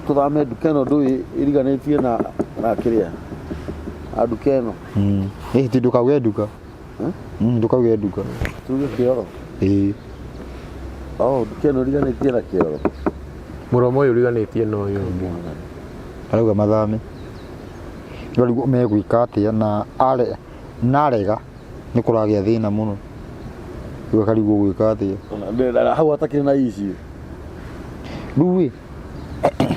Tũthame nduka ĩno ndũĩ ĩriganĩtie na kĩrĩa? A nduka ĩno. Ĩ ti ndũkauge nduka. Ndũkauge nduka. Tuge kĩoro. Ĩĩ. Oh, nduka ĩno ĩriganĩtie na kĩoro. Mũromo ũyũ ũriganĩtie na ũyũ ũngĩ. Arauga mathame. Rĩu megwĩka atĩa na are narega nĩ kũragĩa thĩna mũno. Rĩu akarigwo gwĩka atĩa. Hau hatakĩrĩ na issue. Rĩu ĩ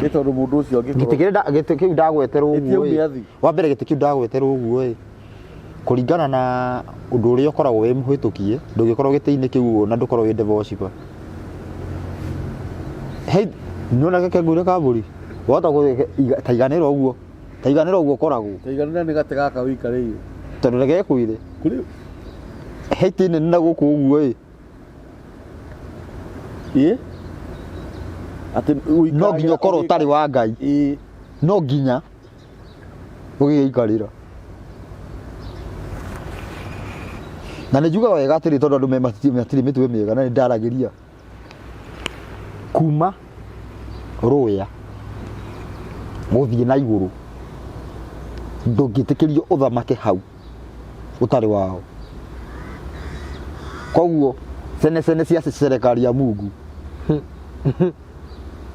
Nĩ tondũ mũndũ ũcio angĩkorwo gĩtĩ kĩrĩa gĩtĩ kĩu ndagweterwo ũguo Ĩtiaumia ĩ thi. wa mbere gĩtĩ kĩu ndagweterwo ũguo ĩ kũringana na ũndũ ũrĩa ũkoragwo wĩ mũhĩtũkie ndũngĩkorwo gĩtĩ-inĩ kĩu ũguo na ndũkorwo wĩ devil worshiper. Hey, nĩwona gake ngũire ka mbũri wahota ta iganĩra ũguo. Taiganĩra ũguo ũkoragwo. Taiganĩra nĩ gatĩ gaka wĩikarĩire. Tondũ reke ngwĩre. Kũrĩ He itĩ nene na gũkũ ũguo ĩ. Ĩ? Atĩ No nginya ũkorwo ũtarĩ wa Ngai. Ĩ. No nginya ũgĩgĩikarĩra. Na nĩ njugaga wega atĩrĩ tondũ andũ matirĩ mĩtwe mĩega na nĩ ndaragĩria. Kuma rũya gũthiĩ na igũrũ ndũngĩtĩkĩrio ũthamake hau ũtarĩ wao. Koguo cene cene cia serikali ya Mungu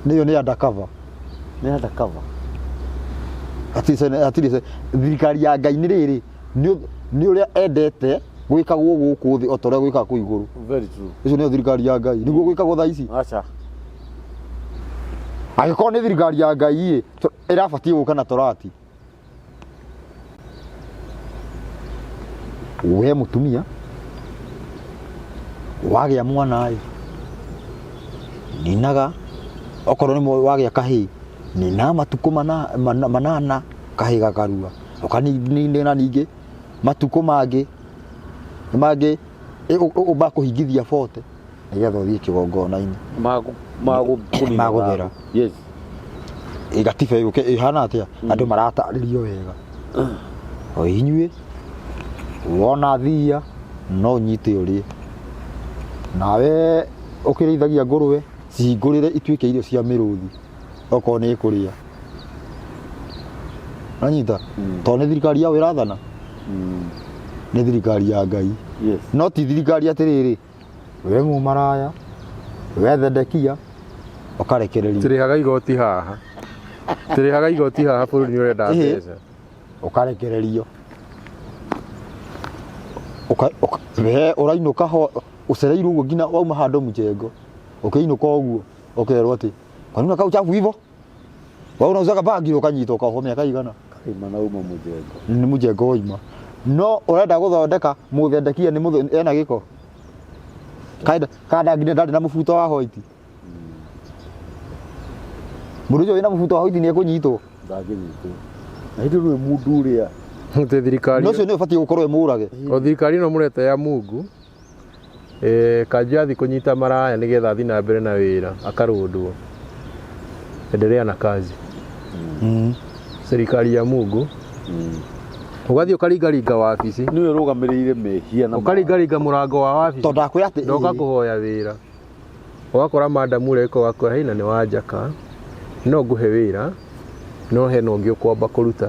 nĩyo nĩ undercover. Nĩ undercover. Hatirĩ cene hatirĩ cene thirikari ya Ngai nĩ rĩrĩ nĩ ũrĩa endete gwĩkagwo gũkũ thĩ o ta ũrĩa gwĩkagwo kũu igũrũ. Very true. Ĩcio nĩyo thirikari ya Ngai. Nĩguo gwĩkagwo thaa ici. Aca. Angĩkorwo nĩ thirikari ya Ngai ĩ, ĩrabatiĩ gũka na torati. We mũtumia wagĩa mwana ĩ, ninaga okorwo nĩ wagĩa kahĩĩ, nina matukũ manana kahĩĩ gakarua. Ũkanina ningĩ matukũ mangĩ mangĩ makũhingithia 40 nĩgetha ũthiĩ kĩgongona-inĩ. Magũthera. Yes. Gatiba yũke ĩhana atĩa? Andũ maratarĩrio wega. O inyuĩ wona thiia no ũnyite ũrĩe. Nawe ũkĩrĩithagia ngũrũwe cihingũrĩre ituĩke irio cia mĩrũthi okorwo nĩ ĩkũrĩa. Wanyita? Tondũ nĩ thirikari yao ĩrathana? Nĩ thirikari ya Ngai. Yes. No ti thirikari atĩrĩrĩ, we mũmaraya, we Thedekia, ũkarekererio. Tũrĩhaga igoti haha. Tũrĩhaga igoti haha bũrũri nĩ ũrenda mbeca. Ũkarekererio. We ũrainũka ho ũcereirwo ũguo nginya wauma handũ mjengo. Ũkĩinũka ũguo ũkerwo atĩ kwani unakaa uchafu hivyo? Wewe unauzaga bangi ũkanyitwo ũkohwo mĩaka igana. Kaima na uma mũjengo. Nĩ mũjengo waima. No ũrenda gũthondeka mũthendekia nĩ mũthũ ena gĩko. Kaenda kanda nginya ndarĩ na mũbuto wa white. Mũndũ ũcio wĩna mũbuto wa white nĩ ekũnyitwo. Ndangĩnyitwo. Na hĩndĩ ĩyo mũndũ ũrĩa Atĩ thirikari No ũcio nĩ ũbatiĩ gũkorwo ĩ mũrage. O thirikari ĩno mũreta ya Mungu eh, kanjũ athiĩ kũnyita maraya nĩgetha athiĩ na mbere na wĩra akarũndwo. Endelea na kazi. Serikali ya Mungu ũgathiĩ ũkaringaringa wabici nĩwe ũrũgamĩrĩire mehia na ũkaringaringa mũrango wa wabici Tondũ ndakwĩra atĩ ndoka kũhoya wĩra ũgakora madamu ũrĩa ĩko gakora hei na nĩ wanjaka no ngũhe wĩra no hena ũngĩ ũkwamba kũruta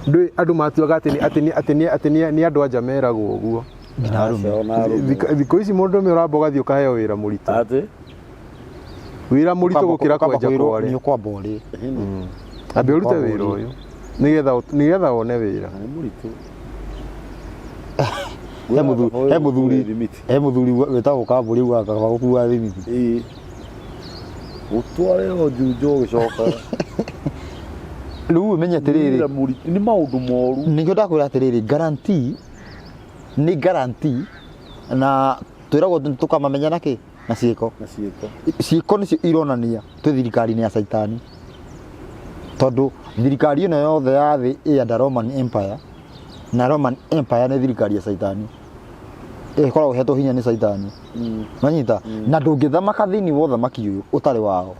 ndũĩ andũ matuaga atĩ nĩ- atĩ nĩ- atĩ nĩ- atĩ nĩ nĩ andũ anja meragwo ũguo nginya arũme. Aca, ona arũme. Thikũ ici mũndũ ũmwe ũramba ũgathiĩ ũkaheo wĩra mũritũ Atĩ wĩra mũritũ Ũkamba- gũkĩra ũkamba kwenja kwĩrwo kware nĩ ũkwamba ũrĩe. ambe ũrute Ũkwamba wĩra ũrĩe. ũyũ nĩgetha nĩgetha wone wĩra nĩ mũritũ. He mũthuri he mũthuri he mũthuri wĩtagwo Kambũri ugaga kaba gũkua thimiti. Ĩĩ. Ũtware o Juja ũgĩcokaga. Rĩu ũmenye atĩrĩrĩ Wĩra mũritũ nĩ maũndũ moru. nĩkĩo ndakwĩra atĩrĩrĩ guarantee nĩ guarantee na twĩragwo tũkamamenya na kĩ na ciĩko Na ciĩko. ciĩko nĩcio ironania twĩ thirikari-inĩ ya caitani tondũ thirikari ĩno yothe ya thĩ ĩ under Roman Empire na Roman Empire nĩ thirikari ya caitani ĩkoragwo ĩhetwo hinya nĩ caitani manyita na ndũngĩthamaka thĩinĩ wa ũthamaki ũyũ ũtarĩ wao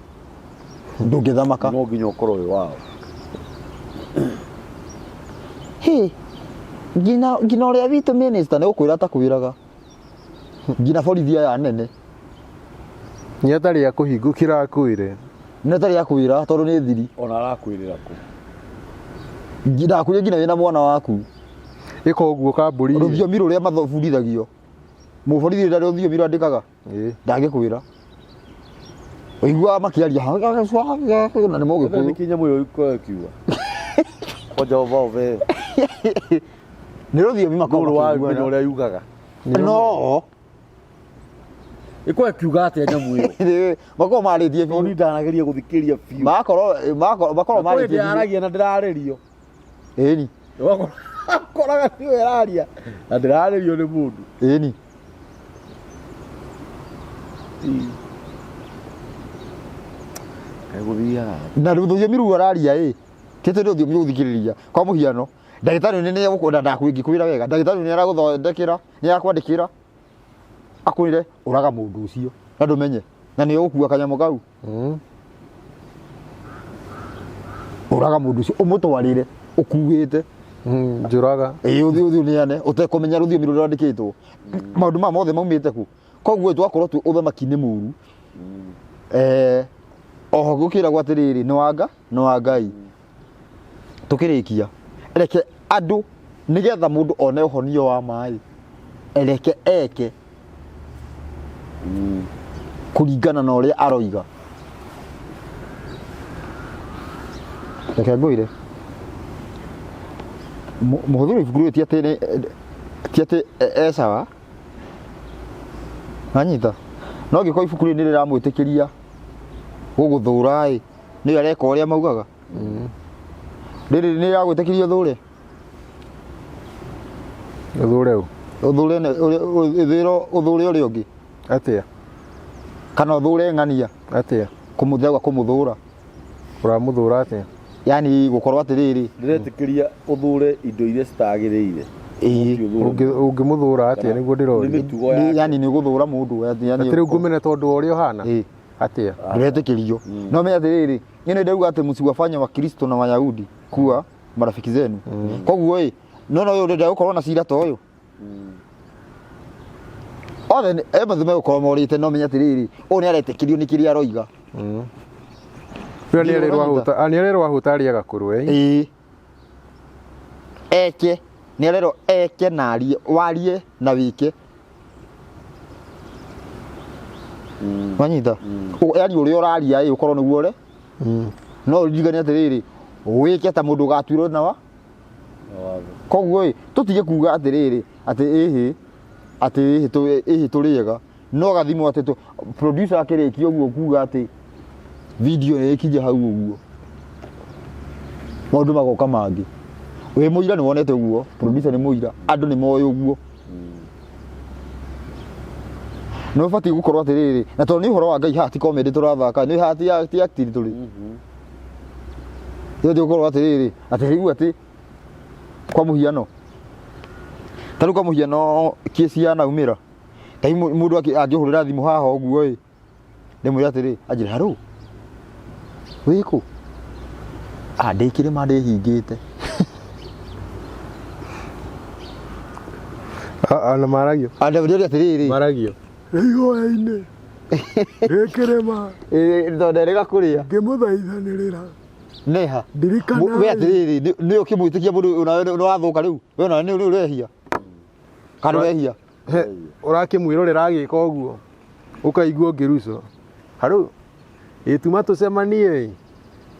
ndũngĩthamaka No nginya ũkorwo wĩ wao. Hĩ, nginya nginya ũrĩa witũ minister nĩ gũkwĩra atakwĩraga nginya borithi aya anene nĩ atarĩ akũhingũkĩra akwĩre nĩ atarĩ akwĩra tondũ nĩ thiri Ona arakwĩrĩra kũ. Ndakwĩra nginya wĩna mwana waku ĩka ũguo kambũri rũthiomi rũrĩa mathobundithagio mũborithi ndarĩ rũthiomi rwandĩkaga ndangĩkwĩra ũiguaga makĩaria na nĩ Nĩ mũgĩkũyũ kĩ nyamũ ĩyo ĩkoragwo ĩkiuga. Kwanja ova ove. nĩ rũthiomi makoragwo Nũũ wa menya makĩiguana. ũrĩa yugaga. no Ĩkoragwo ĩkiuga atĩa nyamũ ĩyo. makorwo marĩtie No niĩ biũ ndanageria gũthikĩrĩria biũ. makorwo makorwo makorwo Na kũrĩ marĩtie biũ ndĩraragia na ndĩrarĩrio. ĩni Ũgakoraga nĩwe ĩraria na ndĩrarĩrio nĩ mũndũ. ĩni Egũthiaga. Na rũthiomi rũu araria ĩ ti atĩ nĩ rũthiomi rũthikĩrĩria. Kwa mũhiano, ndagĩtarĩ nĩ nĩegũkwenda ndakwĩngĩkwĩra wega, ndagĩtarĩ nĩ aragũthondekera, nĩ arakwandĩkĩra akwĩre ũraga mũndũ ũcio na ndũmenye na nĩ ũgũkua kanyamũ kau. Ũraga mũndũ ũcio ũmũtwarĩre ũkuĩte. Njũraga. Ĩĩ, ũthiĩ ũthiĩ ũneane ũtekũmenya rũthiomi rũrĩa rwandĩkĩtwo. Maũndũ maya mothe maumĩte kũ? Koguo twakorwo twĩ ũthamaki-inĩ mũru, oho gũkĩragwo atĩrĩrĩ, nĩ wa Nga, nĩ wa Ngai. Tũkĩrĩkia, reke andũ nĩgetha mũndũ one ũhonio wa maĩ, reke eke kũringana na ũrĩa aroiga. Reke ngwĩre, mũhũthĩri wa ibuku rĩrĩ ti atĩ ti atĩ e sawa, wanyita? No angĩkorwo ibuku rĩrĩ nĩ rĩramwĩtĩkĩria gũgũthũra ĩ, nĩwe areka ũrĩa maugaga. Rĩrĩ nĩ rĩragwĩtĩkĩria ũthũre? Ũthũre ũ? Ũthũre ũthũre ũrĩa ũngĩ. Atĩa? Kana ũthũre ng'ania. Atĩa? Kũmũthegwa kũmũthũra. Ũramũthũra atĩa? Yaani gũkorwo atĩrĩrĩ. Ndĩretĩkĩria ũthũre indo iria citagĩrĩire. Ĩĩ. Ũngĩmũthũra atĩa nĩguo ndĩroria? Nĩ mĩtugo yake. Yaani nĩ ũgũthũra mũndũ. Atĩ rĩu ngũmene tondũ wa ũrĩa ũhana? Ĩĩ. Atĩa? Ndũretĩkĩrio. No menya atĩrĩrĩ, niĩ nĩ ndauga atĩ msiwafanye Wakristo na Wayahudi kuwa marafiki zenu. Koguo ĩ, no no ũyũ ũrenda gũkorwo na cira ta ũyũ. Othe e mathu megũkorwo morĩte no menya atĩrĩrĩ, ũyũ nĩ aretĩkĩrio nĩ kĩrĩa aroiga. Rĩu nĩ arerwo ahũta, nĩ arerwo ahũta arĩaga kũrwe. Ĩĩ. Eke, nĩ arerwo eke na arie, warie na wĩke. Wanyita? Yaani ũrĩa ũraria ĩ ũkorwo nĩguo ũre. No ũririkane atĩrĩrĩ, wĩke ta mũndũ ũgatuĩrwo na wa koguo ĩ tũtige kuga atĩrĩrĩ atĩ ĩhĩ atĩ ĩhĩ ĩhĩ tũrĩ ega no gathimwo atĩ producer akĩrĩkia ũguo kuga atĩ video nĩ ĩkinye hau ũguo maũndũ magoka mangĩ. Wĩ mũira nĩ wonete ũguo, producer nĩ mũira, andũ nĩ moĩ ũguo. Nĩ ũbatiĩ gũkorwo atĩrĩrĩ, na tondũ nĩ ũhoro wa Ngai haha ti comedy tũrathaka, nĩ haha ti acting tũrĩ. Nĩ ũbatiĩ gũkorwo atĩrĩrĩ, atĩ rĩu atĩ kwa mũhiano, ta rĩu kwa mũhiano kesi yanaumĩra, ta rĩu mũndũ angĩhũrĩra thimũ haha ũguo ĩ, ndĩmwĩre atĩrĩ, anjĩre harũ, wĩkũ? Ah, ndĩ kĩrĩma ndĩhingĩte. Na maragio. Andĩmwĩre atĩrĩrĩ. Maragio. Ihoya-inĩ ndĩ kĩrĩma. Ĩĩ, tondũ nderĩga kũrĩa. Ngĩmũthaithanĩrĩra. Neha. Ndirikana. We atĩrĩrĩ, nĩ ũkĩmwĩtĩkia mũndũ onawe nĩ wathũka rĩu? We onawe nĩ ũrehia? Kana ũrehia? Ũrakĩmwĩrorera agĩka ũguo, ũkaigua ũngĩrucwo. Harũ, ĩ tuma tũcemanie ĩ,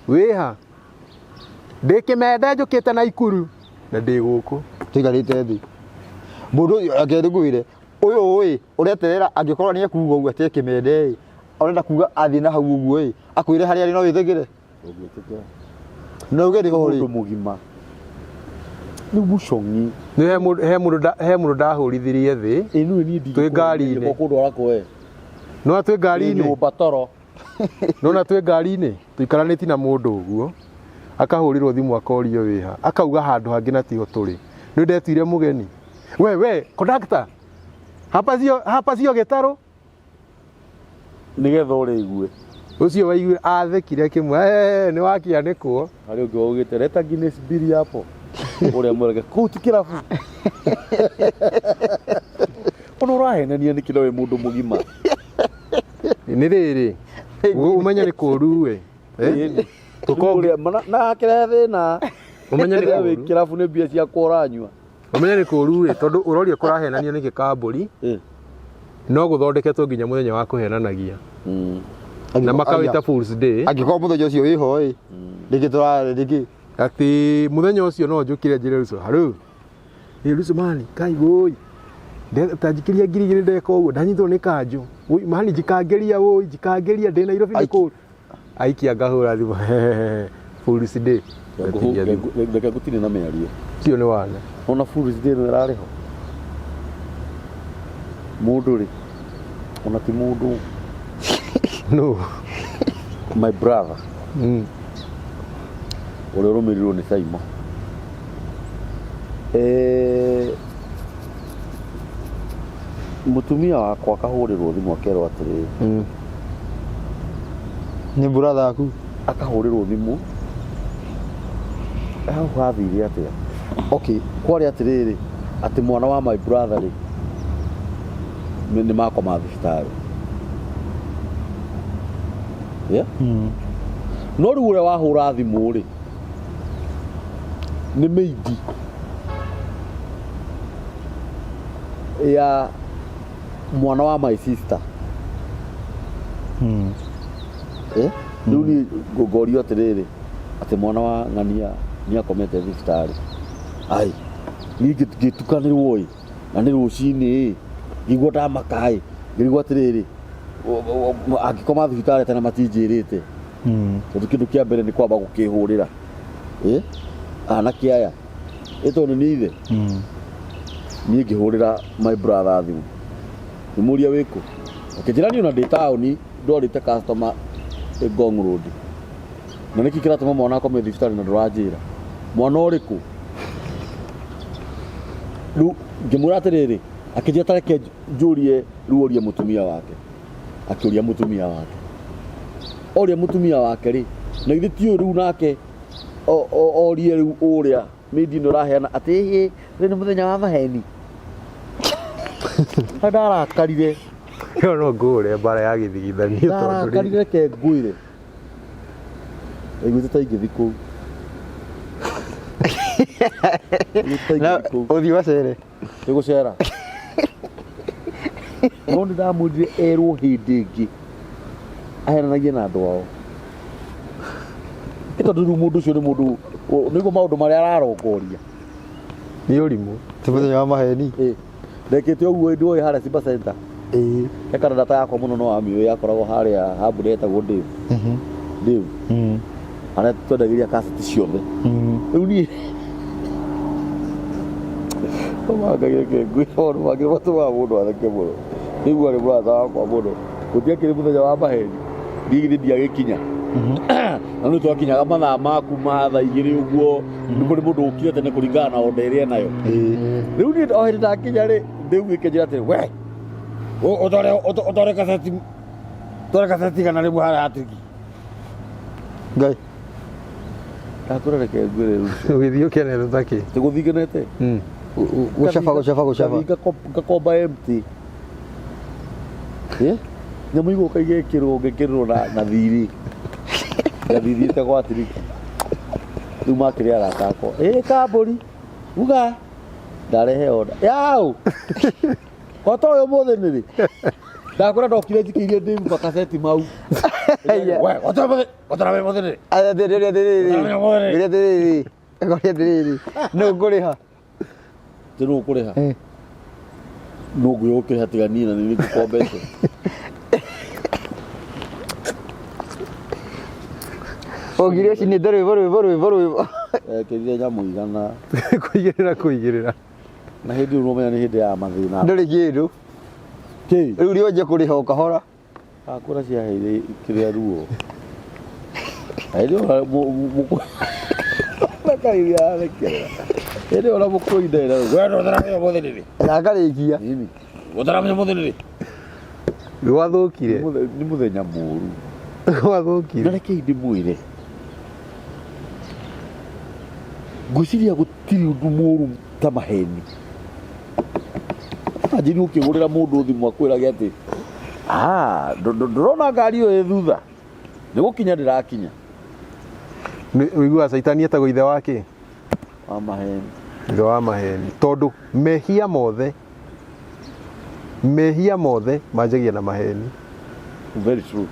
wĩha? Ndĩ kĩmende njũkĩte Naikuru na ndĩ gũkũ. Tũikarĩte thĩ. Mũndũ ũyũ reke ngwĩre, ũyũ ĩ, ũreterera angĩkorwo nĩ ekuga ũguo atĩ e kĩmende ĩ, ũrenda kuga athiĩ na hau ũguo ĩ, akwĩre harĩa arĩ no wĩtĩkĩre? Ũngĩtĩkĩra. Na uge nĩ ho rĩ. Mũndũ mũgima. Nĩ mũcong'i. Nĩ he mũndũ, he mũndũ nda, he mũndũ ndahũrithirie thĩ. Ĩ nĩ niĩ Twĩ ngari-inĩ. Kũndwara kwe. Nĩwona twĩ ngari-inĩ. Nyũmba toro. Nĩwona twĩ ngari-inĩ, tũikaranĩtie na mũndũ ũguo, akahũrĩrwo thimũ akorio wĩha, akauga handũ hangĩ na tiho tũrĩ. Nĩ ndetuire mũgeni. We, we, conductor, hapa sio, hapa sio gĩtarũ. Nĩgetha ũrĩigue. Ũcio waiguire athekire akĩmwĩra, "Eh, nĩ wakĩanĩkwo." Harĩ ũngĩ waugĩte leta Guinness mbiri hapo. Ũrĩa mwĩrage kũu ti kĩrabu. Ona ũrahenania nĩkĩ na wĩ mũndũ mũgima? Nĩ rĩrĩ, ũmenye nĩ kũũru we. Eh? Tũkũrĩa na hakĩrehe thĩna. Ũmenye nĩ Rĩrĩa wĩ kũũru. kĩrabu nĩ mbia ciakwa ũranyua. Ũmenye nĩ kũũru ĩ, tondũ ũroria kũrahenania nĩkĩ kambũri, no gũthondeketwo nginya mũthenya wa kũhenanagia. Na makawĩta Fool's Day. Angĩkorwo mũthenya ũcio wĩho ĩ, rĩngĩ tũrarĩ rĩngĩ. Atĩ mũthenya ũcio no njũkire njĩre Ruco, harũ, ĩ Ruco mani, kai wũi, ta njikĩria 2000 ndeka ũguo, ndanyitwo nĩ kanjũ, wũi mani njikangĩria wũi, njikangĩria ndĩ Nairobi nĩ kũu. Aikia ngahũra thimũ, Fool's Day. Ngatigia thimũ. Reke ngũtine na mĩario. Ũcio nĩ wana. Ona Fool's Day ĩno ĩrarĩ ho. Mũndũ rĩ, ona ti mũndũ. No. My brother ũrĩa ũrũmĩrĩirwo nĩ Saimo. Eh, mũtumia wakwa akahũrĩrwo thimũ akerwo atĩrĩrĩ, Nĩ brother aku. Akahũrĩrwo thimũ hau hathire atĩa? Okay, kwarĩ atĩrĩrĩ, atĩ mwana wa my brother rĩ, nĩ makoma thibitarĩ, yeah? No rĩu ũrĩa wahũra thimũ rĩ, nĩ mĩindi ya mwana wa my sister. Eh? Rĩu niĩ ngorio atĩrĩrĩ, atĩ mwana wa ng'ania nĩ akomete thibitarĩ. Ai, niĩ ngĩtukanĩrwo ĩ, na nĩ rũcinĩ ĩ, ngĩigua ndamaka ĩ, ngĩrigwo atĩrĩrĩ, angĩkoma thibitarĩ atĩa na matinjĩrĩte? Tondũ kĩndũ kĩa mbere nĩ kwamba gũkĩhũrĩra. Ĩ, anake aya, ĩ tondũ nĩ niĩ ithe, niĩ ngĩhũrĩra my brother thimũ, ngĩmũria wĩkũ? Akĩnjĩra niĩ ona ndĩ taũni ndwarĩte customer Ngong Road. Na nĩkĩ kĩratũma mwana akome thibitarĩ na ndũranjĩra? Mwana ũrĩkũ? Rĩu ngĩmwĩra atĩrĩrĩ, akĩnjĩra ta reke njũrie rĩu orie mũtumia wake. Akĩũria mũtumia wake. Oria mũtumia wake rĩ, na githĩ ti ũyũ rĩu nake orie rĩu ũrĩa mĩndi ĩno ĩraheana atĩ ĩhĩ, rĩu nĩ mũthenya wa maheni. Hau ndarakarire. Ĩyo no ngũũre mbara ya gĩthigithanio tondũ rĩ- Ndarakarire, reke ngwĩre. Ndaiguĩte ta ingĩthiĩ kũu. Ndaiguĩte ta Na ingĩthiĩ kũu. ũthiĩ ũgacere. Nĩ gũcera. No nĩ ndamwĩrire erwo hĩndĩ ĩngĩ ahenanagie na andũ ao. Ĩ tondũ rĩu mũndũ ũcio nĩ mũndũ nĩguo maũndũ marĩa ararongoria. Nĩ ũrimũ. Ti mũthenya wa maheni. Ĩ, ndekĩte ũguo hĩndĩ ũyũ harĩa Simba Center. Ĩĩ. He kanada yakwa mũno no amĩũĩ, yakoragwo harĩa hambura yetagwo Dave. Dave. Harĩa twendagĩria kaseti ciothe. Rĩu niĩ ũmangagĩre kĩngui maũndũ mangĩ matũmaga mũndũ atheke mũno. Rĩu arĩ mũrata wakwa mũno. Gũtiakĩrĩ mũthenya wa maheni. Niĩ githĩ ndiagĩkinya. Na nĩ twakinyaga mathaa ma kuma thaa 2 ũguo. Nĩ kũrĩ mũndũ ũkire tene kũringana na onda ĩrĩa enayo. Rĩu niĩ o hĩndĩ ndakinya rĩ, rĩu gĩkĩnjĩra atĩrĩ, we ũtware kaseti, ũtware kaseti 100 harĩa hatiriki. Ngai. Ndakwĩra reke ngwĩre rĩu. Ũgĩthiĩ ũkenete ta kĩ? Tĩgũthiĩ ngenete. Gũcaba gũcaba gũcaba. Ngathiĩ ngakomba empty. Eh? Nyamũ igũka igekĩrwo ngekĩrwo na thirĩ. Ngathiĩ thiĩte gwa tiriki. Rĩu makĩrĩ arata akwa. Ĩ kambũri. Uga. Ndarehe order. Yaũ. Kwata ũyũ ũmũthĩ nĩ rĩ? Ndakwĩra ndokire njikĩirie ndĩmu makaseti mau. We, gwata ũmũthĩ, gwata ũmũthĩ nĩ rĩ? Atĩrĩrĩ atĩrĩrĩ. Ngũria atĩrĩrĩ. Ngũria atĩrĩrĩ. Nũ ngũrĩha? Ti nũ ũkũrĩha? Eh. Nũ ngũyũ ũkĩrĩha tiga niĩ na nĩ ngũkombete. Ũngire ũcinĩte rwĩmbo rwĩmbo rwĩmbo rwĩmbo. Ekĩrire nyamũ 100. Kũigĩrĩra kũigĩrĩra. Na hĩndĩ ĩyo ũmenya nĩ hĩndĩ ya mathĩna. Ndũrĩ kĩndũ. Kĩ? Rĩu rĩonje kũrĩha o kahora. Akũra ciaheire kĩrĩa ruo. Hĩndĩ ĩyo mũkũrĩria arekerera. Hĩndĩ ĩyo mũkũi ndera. We ndũtharamia ũmũthĩ nĩ rĩ? Na ngarĩkia. Nini. Ũtharamia ũmũthĩ nĩ rĩ? Gwathũkire. Nĩ mũthenya mũru. Gwathũkire. Na rekei ndĩmwĩre. Ngwĩciria gũtirĩ ũndũ mũru ta maheni. Imagine ũkĩhũrĩra mũndũ thimũ akwĩrage atĩ ah, ndũrona ngari ĩyo ĩ thutha, nĩ gũkinya ndĩrakinya. Ũiguaga caitani etagwo ithe wa kĩ? Wa maheni. Ithe wa maheni. Tondũ mehia mothe manjagia na maheni. Very true.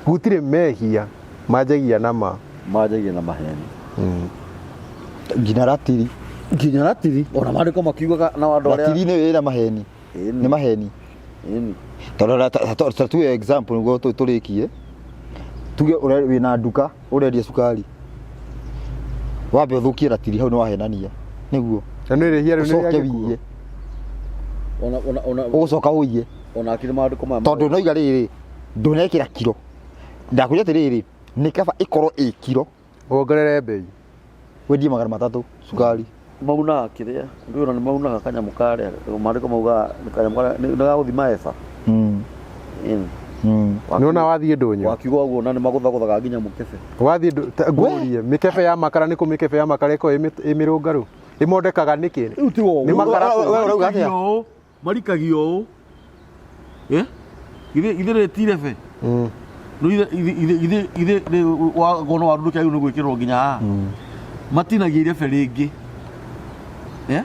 Gũtirĩ mehia manjagia na ma. Manjagia na maheni. Nginya ratiri. Nginya ratiri. Ona maandĩko makiugaga na andũ arĩa. Ratiri nĩ wĩra maheni. Ĩni. Nĩ maheni. Ĩni. Tondũ ta tuge example nĩguo tũrĩkie. Tuge wĩna nduka ũrendia cukari. Wambe ũthũkie ratiri hau nĩ wahenania. Nĩguo. Na nĩ rĩhia rĩu nĩ rĩa Ũcoke gĩkuũ. wiye. Ona ona ona Ũgũcoka ũiye. ona akiri maandĩko maya. Tondũ no iga rĩrĩ ndũnekĩra kiro. Ndakwĩra atĩrĩrĩ, nĩ kaba ĩkorwo ĩ kiro Wongerere mbei. Wendie 300 cukari. Maunaga kĩrĩa ndũĩ ona nĩ maunaga kanyamũ karĩa maandĩko maugaga nĩ kanyamũ karĩa nĩ ga gũthima eba. Ĩni. Nĩwona wathiĩ ndũnyũ Wakiuga ũguo na nĩ magũthagũthaga nginya mũkebe. Wathiĩ ngũrie mĩkebe ya makara nĩ kũ mĩkebe ya makara ĩkoragwo ĩ mĩrũngarũ ĩmondekaga nĩkĩ? Rĩu tiga ũguo. Nĩ makara We ũrauga atĩa? Marikagio ũũ, marikagio ũũ. Eh? Githĩ githĩ rĩ ti irebe? Rĩu ithe ithe ithe ithe ithe wagwo no waru ndũkĩagĩrĩirwo nĩ gwĩkĩrwo nginya haha. Matinagia irebe rĩngĩ. Eh?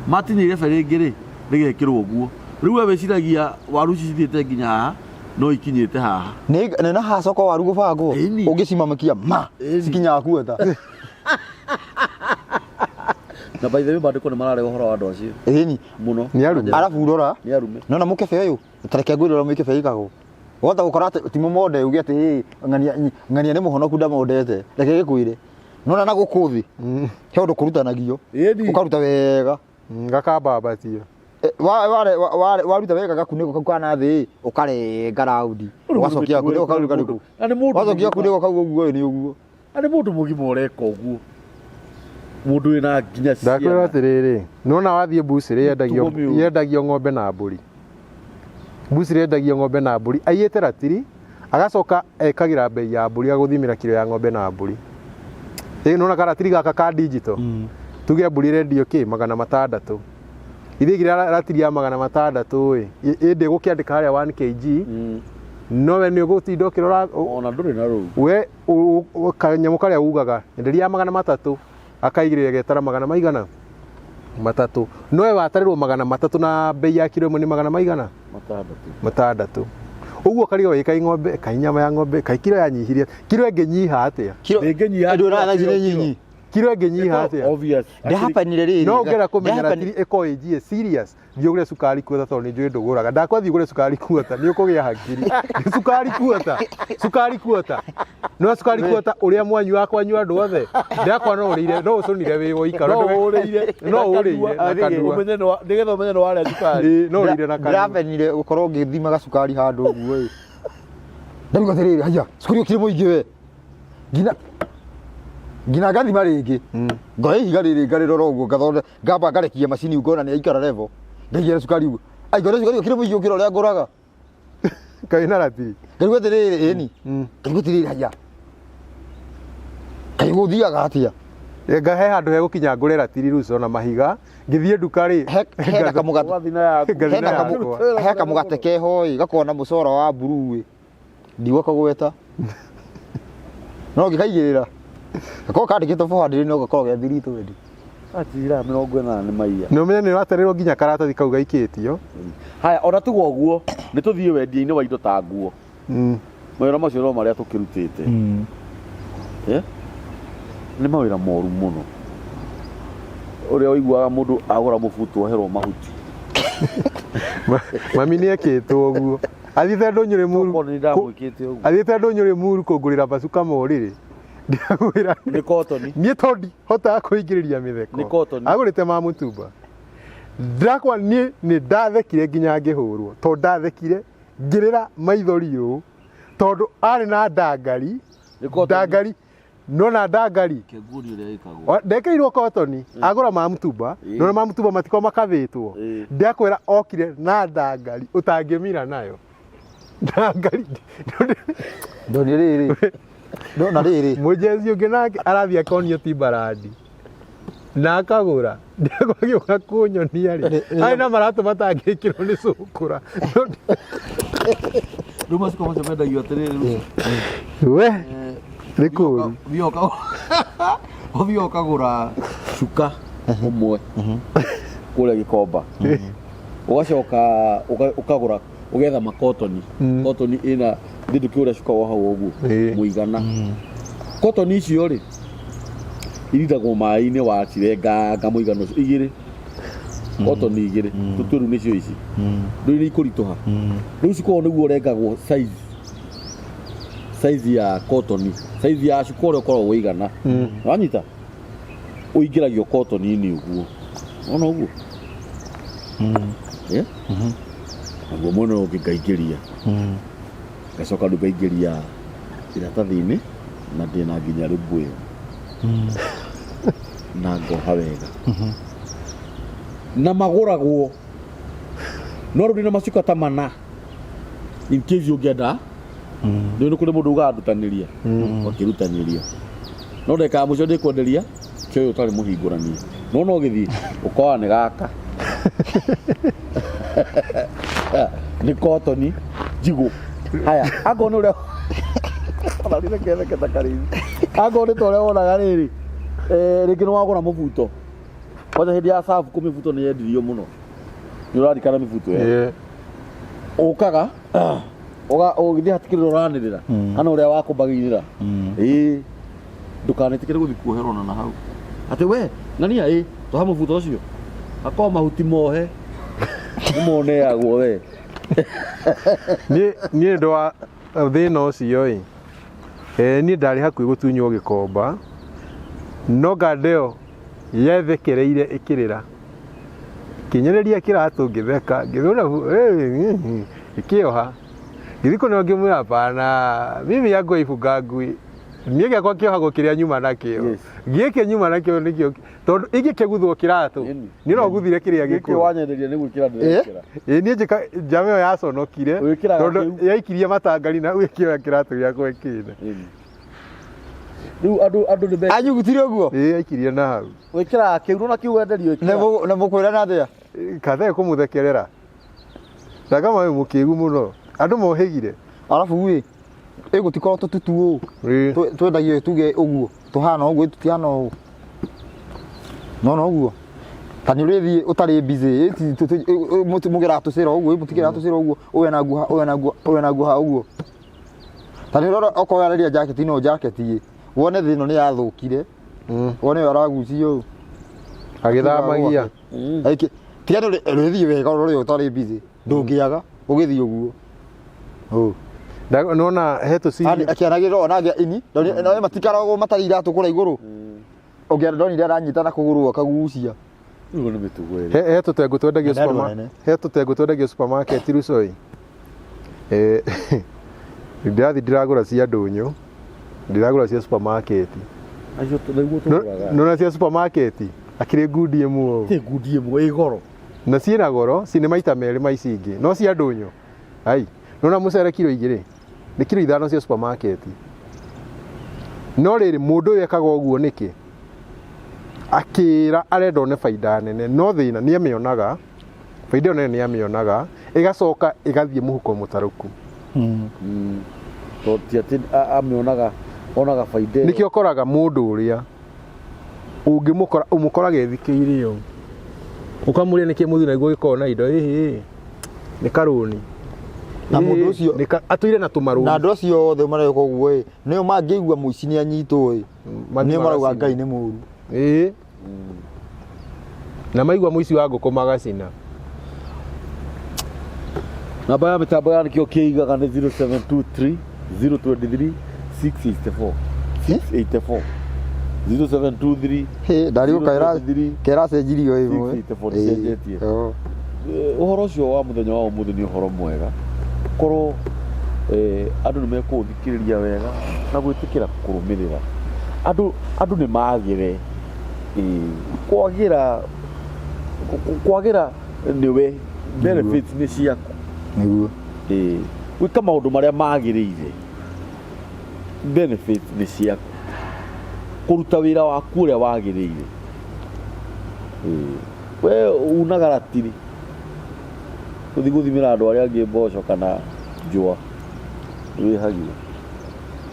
Matinia irebe rĩngĩ rĩ, rĩgekĩrwo ũguo. Rĩu we wĩciragia waru ici cithiĩte nginya haha, no ikinyĩte haha. Nĩ nĩ na haha soko waru gũbangwo. Ĩni. Ũngĩcimamakia ma Ĩni. cikinyaga kuota. Na by the way maandĩko nĩ mararega ũhoro wa andũ acio Ĩni. mũno. Nĩ arume. Arabu rora. Nĩ arume. Nona mũkebe ũyũ tareke ngwĩre ũrĩa mĩkebe ĩkagwo. Wahota gũkora atĩ ti mũmonde uge atĩ "Ĩ, ng'ania ng'ania nĩ mũhonoku ndamondete reke gĩkwĩre. Nona na gũkũ thĩ he ũndũ kũrutanagio Ĩni. ũkaruta wega. Gakambambatio. Waruta wega gakunĩko kau kana thĩ ũkarenga raundi ũgacokia gakunĩko kau karĩkũ Na nĩ mũndũ wacokia mũgima. gakunĩko kau ũguo nĩ ũguo. Na nĩ mũndũ mũgima ũreka ũguo. Mũndũ wĩna nginya Ndakwĩra ciana. atĩrĩrĩ, nĩwona wathiĩ mbucĩrĩ yendagio Mĩtugo mĩũru. yendagio ng'ombe na mbũri. Mbucĩrĩ yendagio ng'ombe na mbũri, aiyĩte ratiri, agacoka ekagĩra mbei ya mbũri agũthimĩra kiro ya ng'ombe na mbũri. Ĩ nĩwona karatiri gaka ka digital, tuge mbũri ĩrendio kĩ 600. Ithuĩ igĩra ratiri ya 600 ĩ, ĩndĩ ĩgũkĩandĩka harĩa 1 kg, nowe nĩ ũgũtinda ũkĩrora Ona ndũrĩ na rũu. we kanyamũ karĩa ugaga enderia ya 300 akaigĩrĩra getara magana maigana matatũ nowe watarĩrwo 300 na mbei ya kiro ĩmwe nĩ magana maigana 6. 6 ũguo karigwo wĩ kai ng'ombe kai nyama ya ng'ombe kai kiro yanyihirie kiro ĩngĩnyiha atĩa Kiro Ndĩngĩnyiha ndũra thaa ici kiro, nĩ kiro. nyinyi. kiro ĩngĩnyiha atĩa Obvious. Ndĩhapanire rĩrĩ. no ũngĩenda kũmenya ndĩhapanire- ratiri ĩkorwo ĩnjie serious thiĩ ũgũre cukari kuota tondũ nĩ njũĩ ndũgũraga ndakwa thiĩ ũgũre cukari kuota nĩ ũkũgĩa hakiri cukari kuota cukari kuota no cukari kuota ũrĩa mwanyuaga kwanyu andũ othe ndakwa no ũrĩire no ũcũnire wĩ woika No ũrĩire no ũrĩire na kanua Ũmenye nĩ wa- nĩgetha ũmenye nĩ warĩa cukari. Ĩĩ, no ũrĩire na kanua Ndĩrapenire gũkorwo ngĩthimaga cukari handũ ũguo ĩ. Ndarigwo atĩrĩrĩ, haiya, cukari ũkĩrĩ mũingĩ we. Nginya nginya ngathima rĩngĩ. Ngoya ihiga rĩrĩ ngarĩrora ũguo ngathonde ngamba ngarekia macini ngona nĩ yaikara level. Ngaigĩra cukari ũguo. Ai ngona cukari ũkĩrĩ mũingĩ gũkĩra ũrĩa ngũraga. Kaĩ na ratiri Ngarigwo atĩrĩrĩ, ĩni. Ngarigwo atĩrĩrĩ, haiya. Kaĩ gũthiaga atĩa? Ngahe handũ hegũkinya ngũre ratiri rĩu na mahiga ngĩthiĩ nduka rĩ Hena kamũgate Ũgathiĩ na yaku. Ngathiĩ hena na kamũ- yakwa. he kamũgate keho ĩ gakoragwo na mũcoro wa mburuu ĩ ndigũkagweta no ngĩkaigĩrĩra gakorwo kandĩkĩtwo 400 no gakorwo ge 320 Atira 80 nĩ maiya. Nĩ ũmenye nĩ ũratarĩrwo nginya karatathi kau gaikĩtio. Haya ona tuga ũguo nĩ tũthiĩ wendia-inĩ wa indo ta nguo. Mawĩra macio no marĩa tũkĩrutĩte. Eh? Nĩ mawĩra moru mũno. Ũrĩa ũiguaga mũndũ agũra mũbuto oherwo mahuti. Mami nĩ ekĩtwo ũguo. Athiĩte ndũnyũ Rĩmuru. Okorwo nĩ ndamwĩkĩte ũguo. Athiĩte ndũnyũ Rĩmuru kũngũrĩra bacuka morĩrĩ. Ndĩramwĩra Nĩ kotoni. niĩ to ndihotaga kũingĩrĩria mĩtheko. Nĩ cotton. Agũrĩte ma mũtumba. Ndakwa niĩ nĩ ndathekire nginya ngĩhũrwo. To ndathekire ngĩrĩra maithori ũũ tondũ arĩ na ndangari. Nĩ cotton. Ndangari nona ndangari Kĩngũri ũrĩa ĩkagwo. Ndekĩrirwo kotoni agũra ma mũtumba nona ma mũtumba matikorwo makabĩtwo ndakwĩra okire na ndangari ũtangĩmira nayo ndangari ndonire rĩrĩ ndona rĩrĩ mũjezi ũngĩ nake arathiĩ akonio timbarandi na akagũra ndagũgĩũka kũnyonia rĩ arĩ na maratũ matangĩkĩrwo nĩ cũkũra Rĩu macuka macio mendagio atĩrĩrĩ we nĩ kũũru ũthiaga ũkagũra cuka ũmwe kũrĩa Gĩkomba ũgacoka ũkagũra ũgetha makotoni kotoni ĩna thĩ ndũkĩũrĩa cuka wa hau ũguo mũigana kotoni icio rĩ irindagwo maĩ-inĩ wacirenganga mũigana ũcio igĩrĩ kotoni igĩrĩ tũtue rĩu nĩcio ici rĩu nĩ ikũritũha rĩu cuka ũyũ nĩguo ũrengagwo size size ya kotoni size ya cuka ũrĩa ũkoragwo ũigana wanyita ũingĩragio kotoni-inĩ ũguo ona ũguo Eh? Naguo mwena ũyũ ũngĩ ngaingĩria ngacoka rĩu ngaingĩria Iratathi-inĩ na ndĩna nginya rĩmbu ĩyo na ngoha wega na magũragwo no rĩu ndĩna macuka ta mana in case ũngĩenda. Nĩ kũrĩ mũndũ ugaga ndutanĩria, ũkĩrutanĩria no ndagĩka ya mũico ndĩkwenderia kĩoyo ũtarĩ mũhingũranie, no no gĩthiĩ ũkoa nĩ gaka nĩ kotoni njigũ. Haya, angorwo nĩ ũrĩa ona reke ta karĩithi, angorwo nĩ ta ũrĩa wonaga rĩrĩ, rĩngĩ nĩ wagũra mũbuto kwanza hĩndĩ ya sabu kũ mĩbuto nĩ yendirio mũno, nĩ ũrarikana mĩbuto ĩyo? Ũkaga ũgĩthiĩ hatikĩrĩ ũranĩrĩra hana ũrĩa wakũmbagĩrĩra ĩĩ ndũkanetĩkĩre gũthiĩ kuoherwo na hau atĩ we ng'ania ĩ twaha mũbuto ũcio akorwo mahuti mohe nĩmoneagwo we. Niĩ ndũ wa thĩna ũcio ĩ, niĩ ndarĩ hakuhĩ gũtunywo gĩkomba, no nganda ĩyo yethekereire ĩkĩrĩra, ĩkĩnyereria kĩratũ ngĩtheka, ngĩthũra ĩkĩoha, ngĩthiĩ kũneo ngĩmwĩra hapana, mimi yangu haifungangwi, niĩ gĩakwa kĩohagwo kĩrĩa nyuma nakĩo. Gĩkĩ nyuma nakĩo nĩkĩo tondũ ingĩkĩguthwo kĩratũ niĩ no nguthire kĩrĩa gĩkĩ gĩkũrũ. Wanyenderia nĩ gwĩkĩra ndĩrekĩra. Ĩ niĩ njĩka njama ĩyo yaconokire Wĩkĩraga tondũ kĩu. yaikirie matangari na ĩkĩoya kĩratũ gĩakwa ĩkĩna. Ĩni. Rĩu andũ nĩ Anyugutire ũguo. Ĩ yaikirie na hau. Wĩkĩraga kĩu nona kĩu wenderio Na ĩkĩra. Na mũkwĩrana atĩa? Kathee kũmũthekerera ndakama wĩ mũkĩgu mũno, andũ mohĩgire. Arabu ĩ ĩgũtikorwo tũtutu ũũ. Twendagio tuge ũguo tũhana ũguo, tũtihana ũũ, nona ũguo ta nĩ ũrĩthiĩ ũtarĩ busy mũgĩra tũcĩra ũguo, mũtikĩra tũcĩra ũguo, ũyũ ena nguo ũyũ ena nguo ũyũ ena nguo ha ũguo, ta nĩ ũrora okorwo arendia jaketi, no jaketi ĩ wone thĩ ĩno nĩ yathũkire, wone ũyũ aragucio ũũ agĩthamagia. Tiga nĩ ũrĩthiĩ wega ũrore ũtarĩ busy, ndũngĩaga ũgĩthiĩ ũguo ũũ. Nona he tũciri. Ani akĩanagĩrĩra ona angĩa ini no matikaragwo matarĩ iratũ kũrĩa igũrũ, ũngĩona ndonire aranyita na kũgũrũ akagucia. Ũguo nĩ mĩtugo ĩrĩ. He tũtengũ twendagio Na nĩ andũ anene. He tũtengũ twendagio supermarket Rusoi. Ndĩrathiĩ ndĩragũra cia ndũnyũ, ndĩragũra cia supermarket. Acio nĩguo tũgũraga. Nona cia supermarket akĩrĩ ngundi ĩmwe ũũ. Ti ngundi ĩmwe ĩ goro. Na ciĩna goro, ci nĩ maita merĩ ma ici ingĩ, no cia ndũnyũ ai nona mũcere kiro 2 nĩ kiro 5 cia supermarket. No rĩrĩ, mũndũ ũyũ ekaga ũguo nĩkĩ? Akĩra arenda one baida nene, no thĩna nĩ amĩonaga baida ĩyo nene, nĩ amĩonaga ĩgacoka ĩgathiĩ mũhuko mũtarũku. Tondũ ti atĩ amĩonaga onaga baida ĩyo. Nĩkĩo ũkoraga mũndũ ũrĩa ũngĩmũkora ũmũkoraga ethikĩire ũũ, ũkamũria nĩkĩ mũthuri naguo gĩkoragwo na indo ĩhĩ nĩ karũni. Na mũndũ ũcio atũire na tũmarũni. Na andũ acio othe mareka ũguo ĩ nĩo mangĩigua mũici nĩ anyitwo ĩ Mathiĩ nĩo marauga magacina. Ngai nĩ mũru. Ĩĩ, na maigua mũici wa ngũkũ magacina. Namba ya mĩtambo ya nĩkĩo kĩigaga nĩ 0723 023 664 684 0723. Hĩ, ndarigwo kaĩra 023 kĩracenjirio ĩmwe. 684 nĩcenjetie. Ũhoro ũcio wa mũthenya wa ũmũthĩ nĩ ũhoro mwega korwo andũ nĩ mekũũthikĩrĩria wega na gwĩtĩkĩra kũrũmĩrĩra. Andũ nĩ magĩre kwagĩra nĩwe benefits nĩ ciaku. Nĩguo. Gwĩka maũndũ marĩa magĩrĩire, benefits nĩ ciaku. Kũruta wĩra waku ũrĩa wagĩrĩire. We unaga ratiri gũthiĩ gũthimĩra andũ arĩa angĩ mboco kana njũa wĩhagia.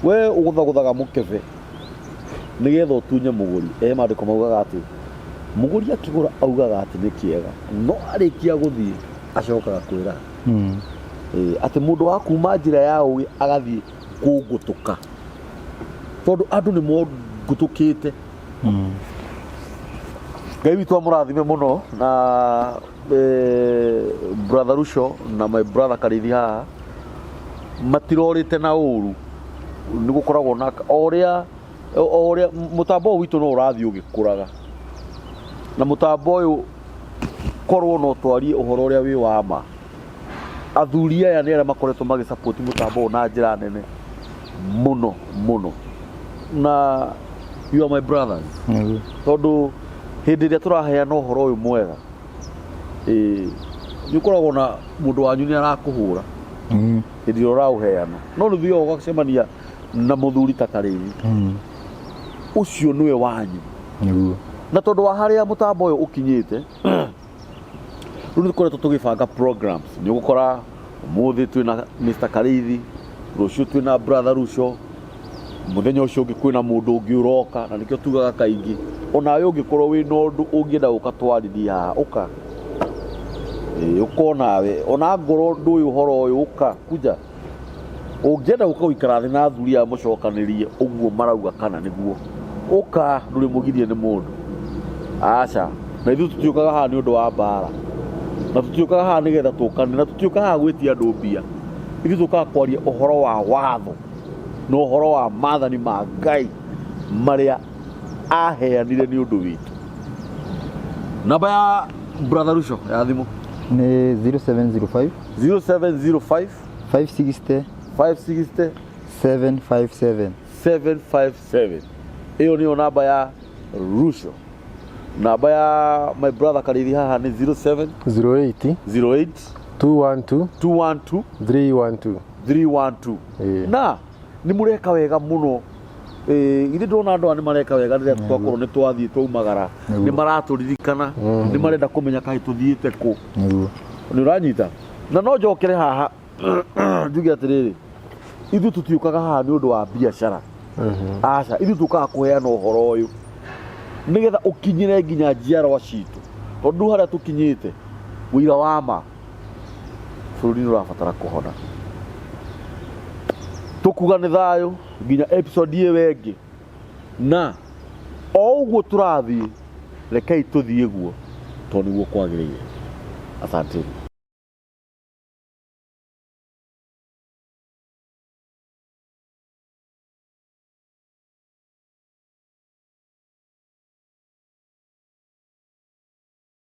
We ũgũthagũthaga mũkebe nĩgetha ũtunye mũgũri. Maandĩko maugaga atĩ mũgũri akĩgũra augaga atĩ nĩ kĩega, no arĩkia gũthiĩ acokaga kwĩra atĩ mũndũ wa kuma njĩra ya ũgĩ agathiĩ kũngũtũka, tondũ andũ nĩ mongũtũkĩte. Ngai witũ amũrathime mũno na brother Ruco na my brother Karithi haha matirorĩte na ũru. Nĩ gũkoragwo na o ũrĩa mũtambo ũyũ witũ no ũrathiĩ ũgĩkũraga, na mũtambo ũyũ korwo no twarie ũhoro ũrĩa wĩ wa ma, athuri aya nĩ arĩa makoretwo magĩsupport mũtambo ũyũ na njĩra nene. Mũno mũno, na you are my brothers. Nĩguo. Tondũ hĩndĩ ĩrĩa tũraheana ũhoro ũyũ mwega, ĩ nĩ ũkoragwo na mũndũ wanyu nĩ arakũhũra hĩndĩ ĩrĩa ũraũheana, no nĩ ũthiaga ũgacemania na mũthuri ta Karĩithi. Ũcio nĩwe wanyu. Nĩguo. Na tondũ wa harĩa mũtambo ũyũ ũkinyĩte rĩu, nĩ tũkoretwo tũgĩbanga programs. Nĩ ũgũkora ũmũthĩ twĩna Mr. Karĩithi, rũciũ twĩna brother Ruco, mũthenya ũcio ũngĩ kwĩna mũndũ ũngĩ ũroka. Na nĩkĩo tugaga kaingĩ, onawe ũngĩkorwo wĩna ũndũ ũngĩenda gũka twarithie haha, ũka. Ĩĩ, ũka onawe, ona ngorwo ndũĩ ũhoro ũyũ, ũka kuja. Ũngĩenda gũka gũikara thĩ na athuri aya mũcokanĩrie ũguo marauga kana nĩguo, ũka, ndũrĩ mũgirie nĩ mũndũ, aca. Na ithuĩ tũtiũkaga haha nĩ ũndũ wa mbara, na tũtiũkaga haha nĩgetha tũkane, na tũtiũkaga haha gwĩtia andũ mbia. Ithuĩ tũkaga kwaria ũhoro wa watho na ũhoro wa maathani ma Ngai marĩa aheanire nĩ ũndũ witũ. Namba ya brother Ruco ya thimũ? Nĩ 0705. 0705. 560. 560. 757. 757. Ĩyo nĩyo namba ya Ruco. Namba ya my brother Karĩithi haha nĩ 07 08 08 212 212 312. 312. Ĩĩ. Na nĩ mũreka wega mũno. Ithe ndona andũ aya nĩ mareka wega. Rĩrĩa twakorwo nĩ twathiĩ twaumagara, nĩ maratũririkana, nĩ marenda kũmenya kaĩ tũthiĩte kũ. Nĩguo. Nĩ ũranyita? Na no njokere haha njuge atĩrĩrĩ, ithuĩ tũtiũkaga haha nĩ ũndũ wa biacara, aca. Ithuĩ tũkaga kũheana ũhoro ũyũ nĩgetha ũkinyĩre nginya njiarwa citũ, tondũ rĩu harĩa tũkinyĩte, ũira wa ma, bũrũri nĩ ũrabatara kũhona. Tũkuga nĩ thayũ nginya episode ĩyo ĩngĩ, na o ũguo tũrathiĩ, rekei tũthiĩ guo tondũ nĩguo kwagĩrĩire. Asanteni.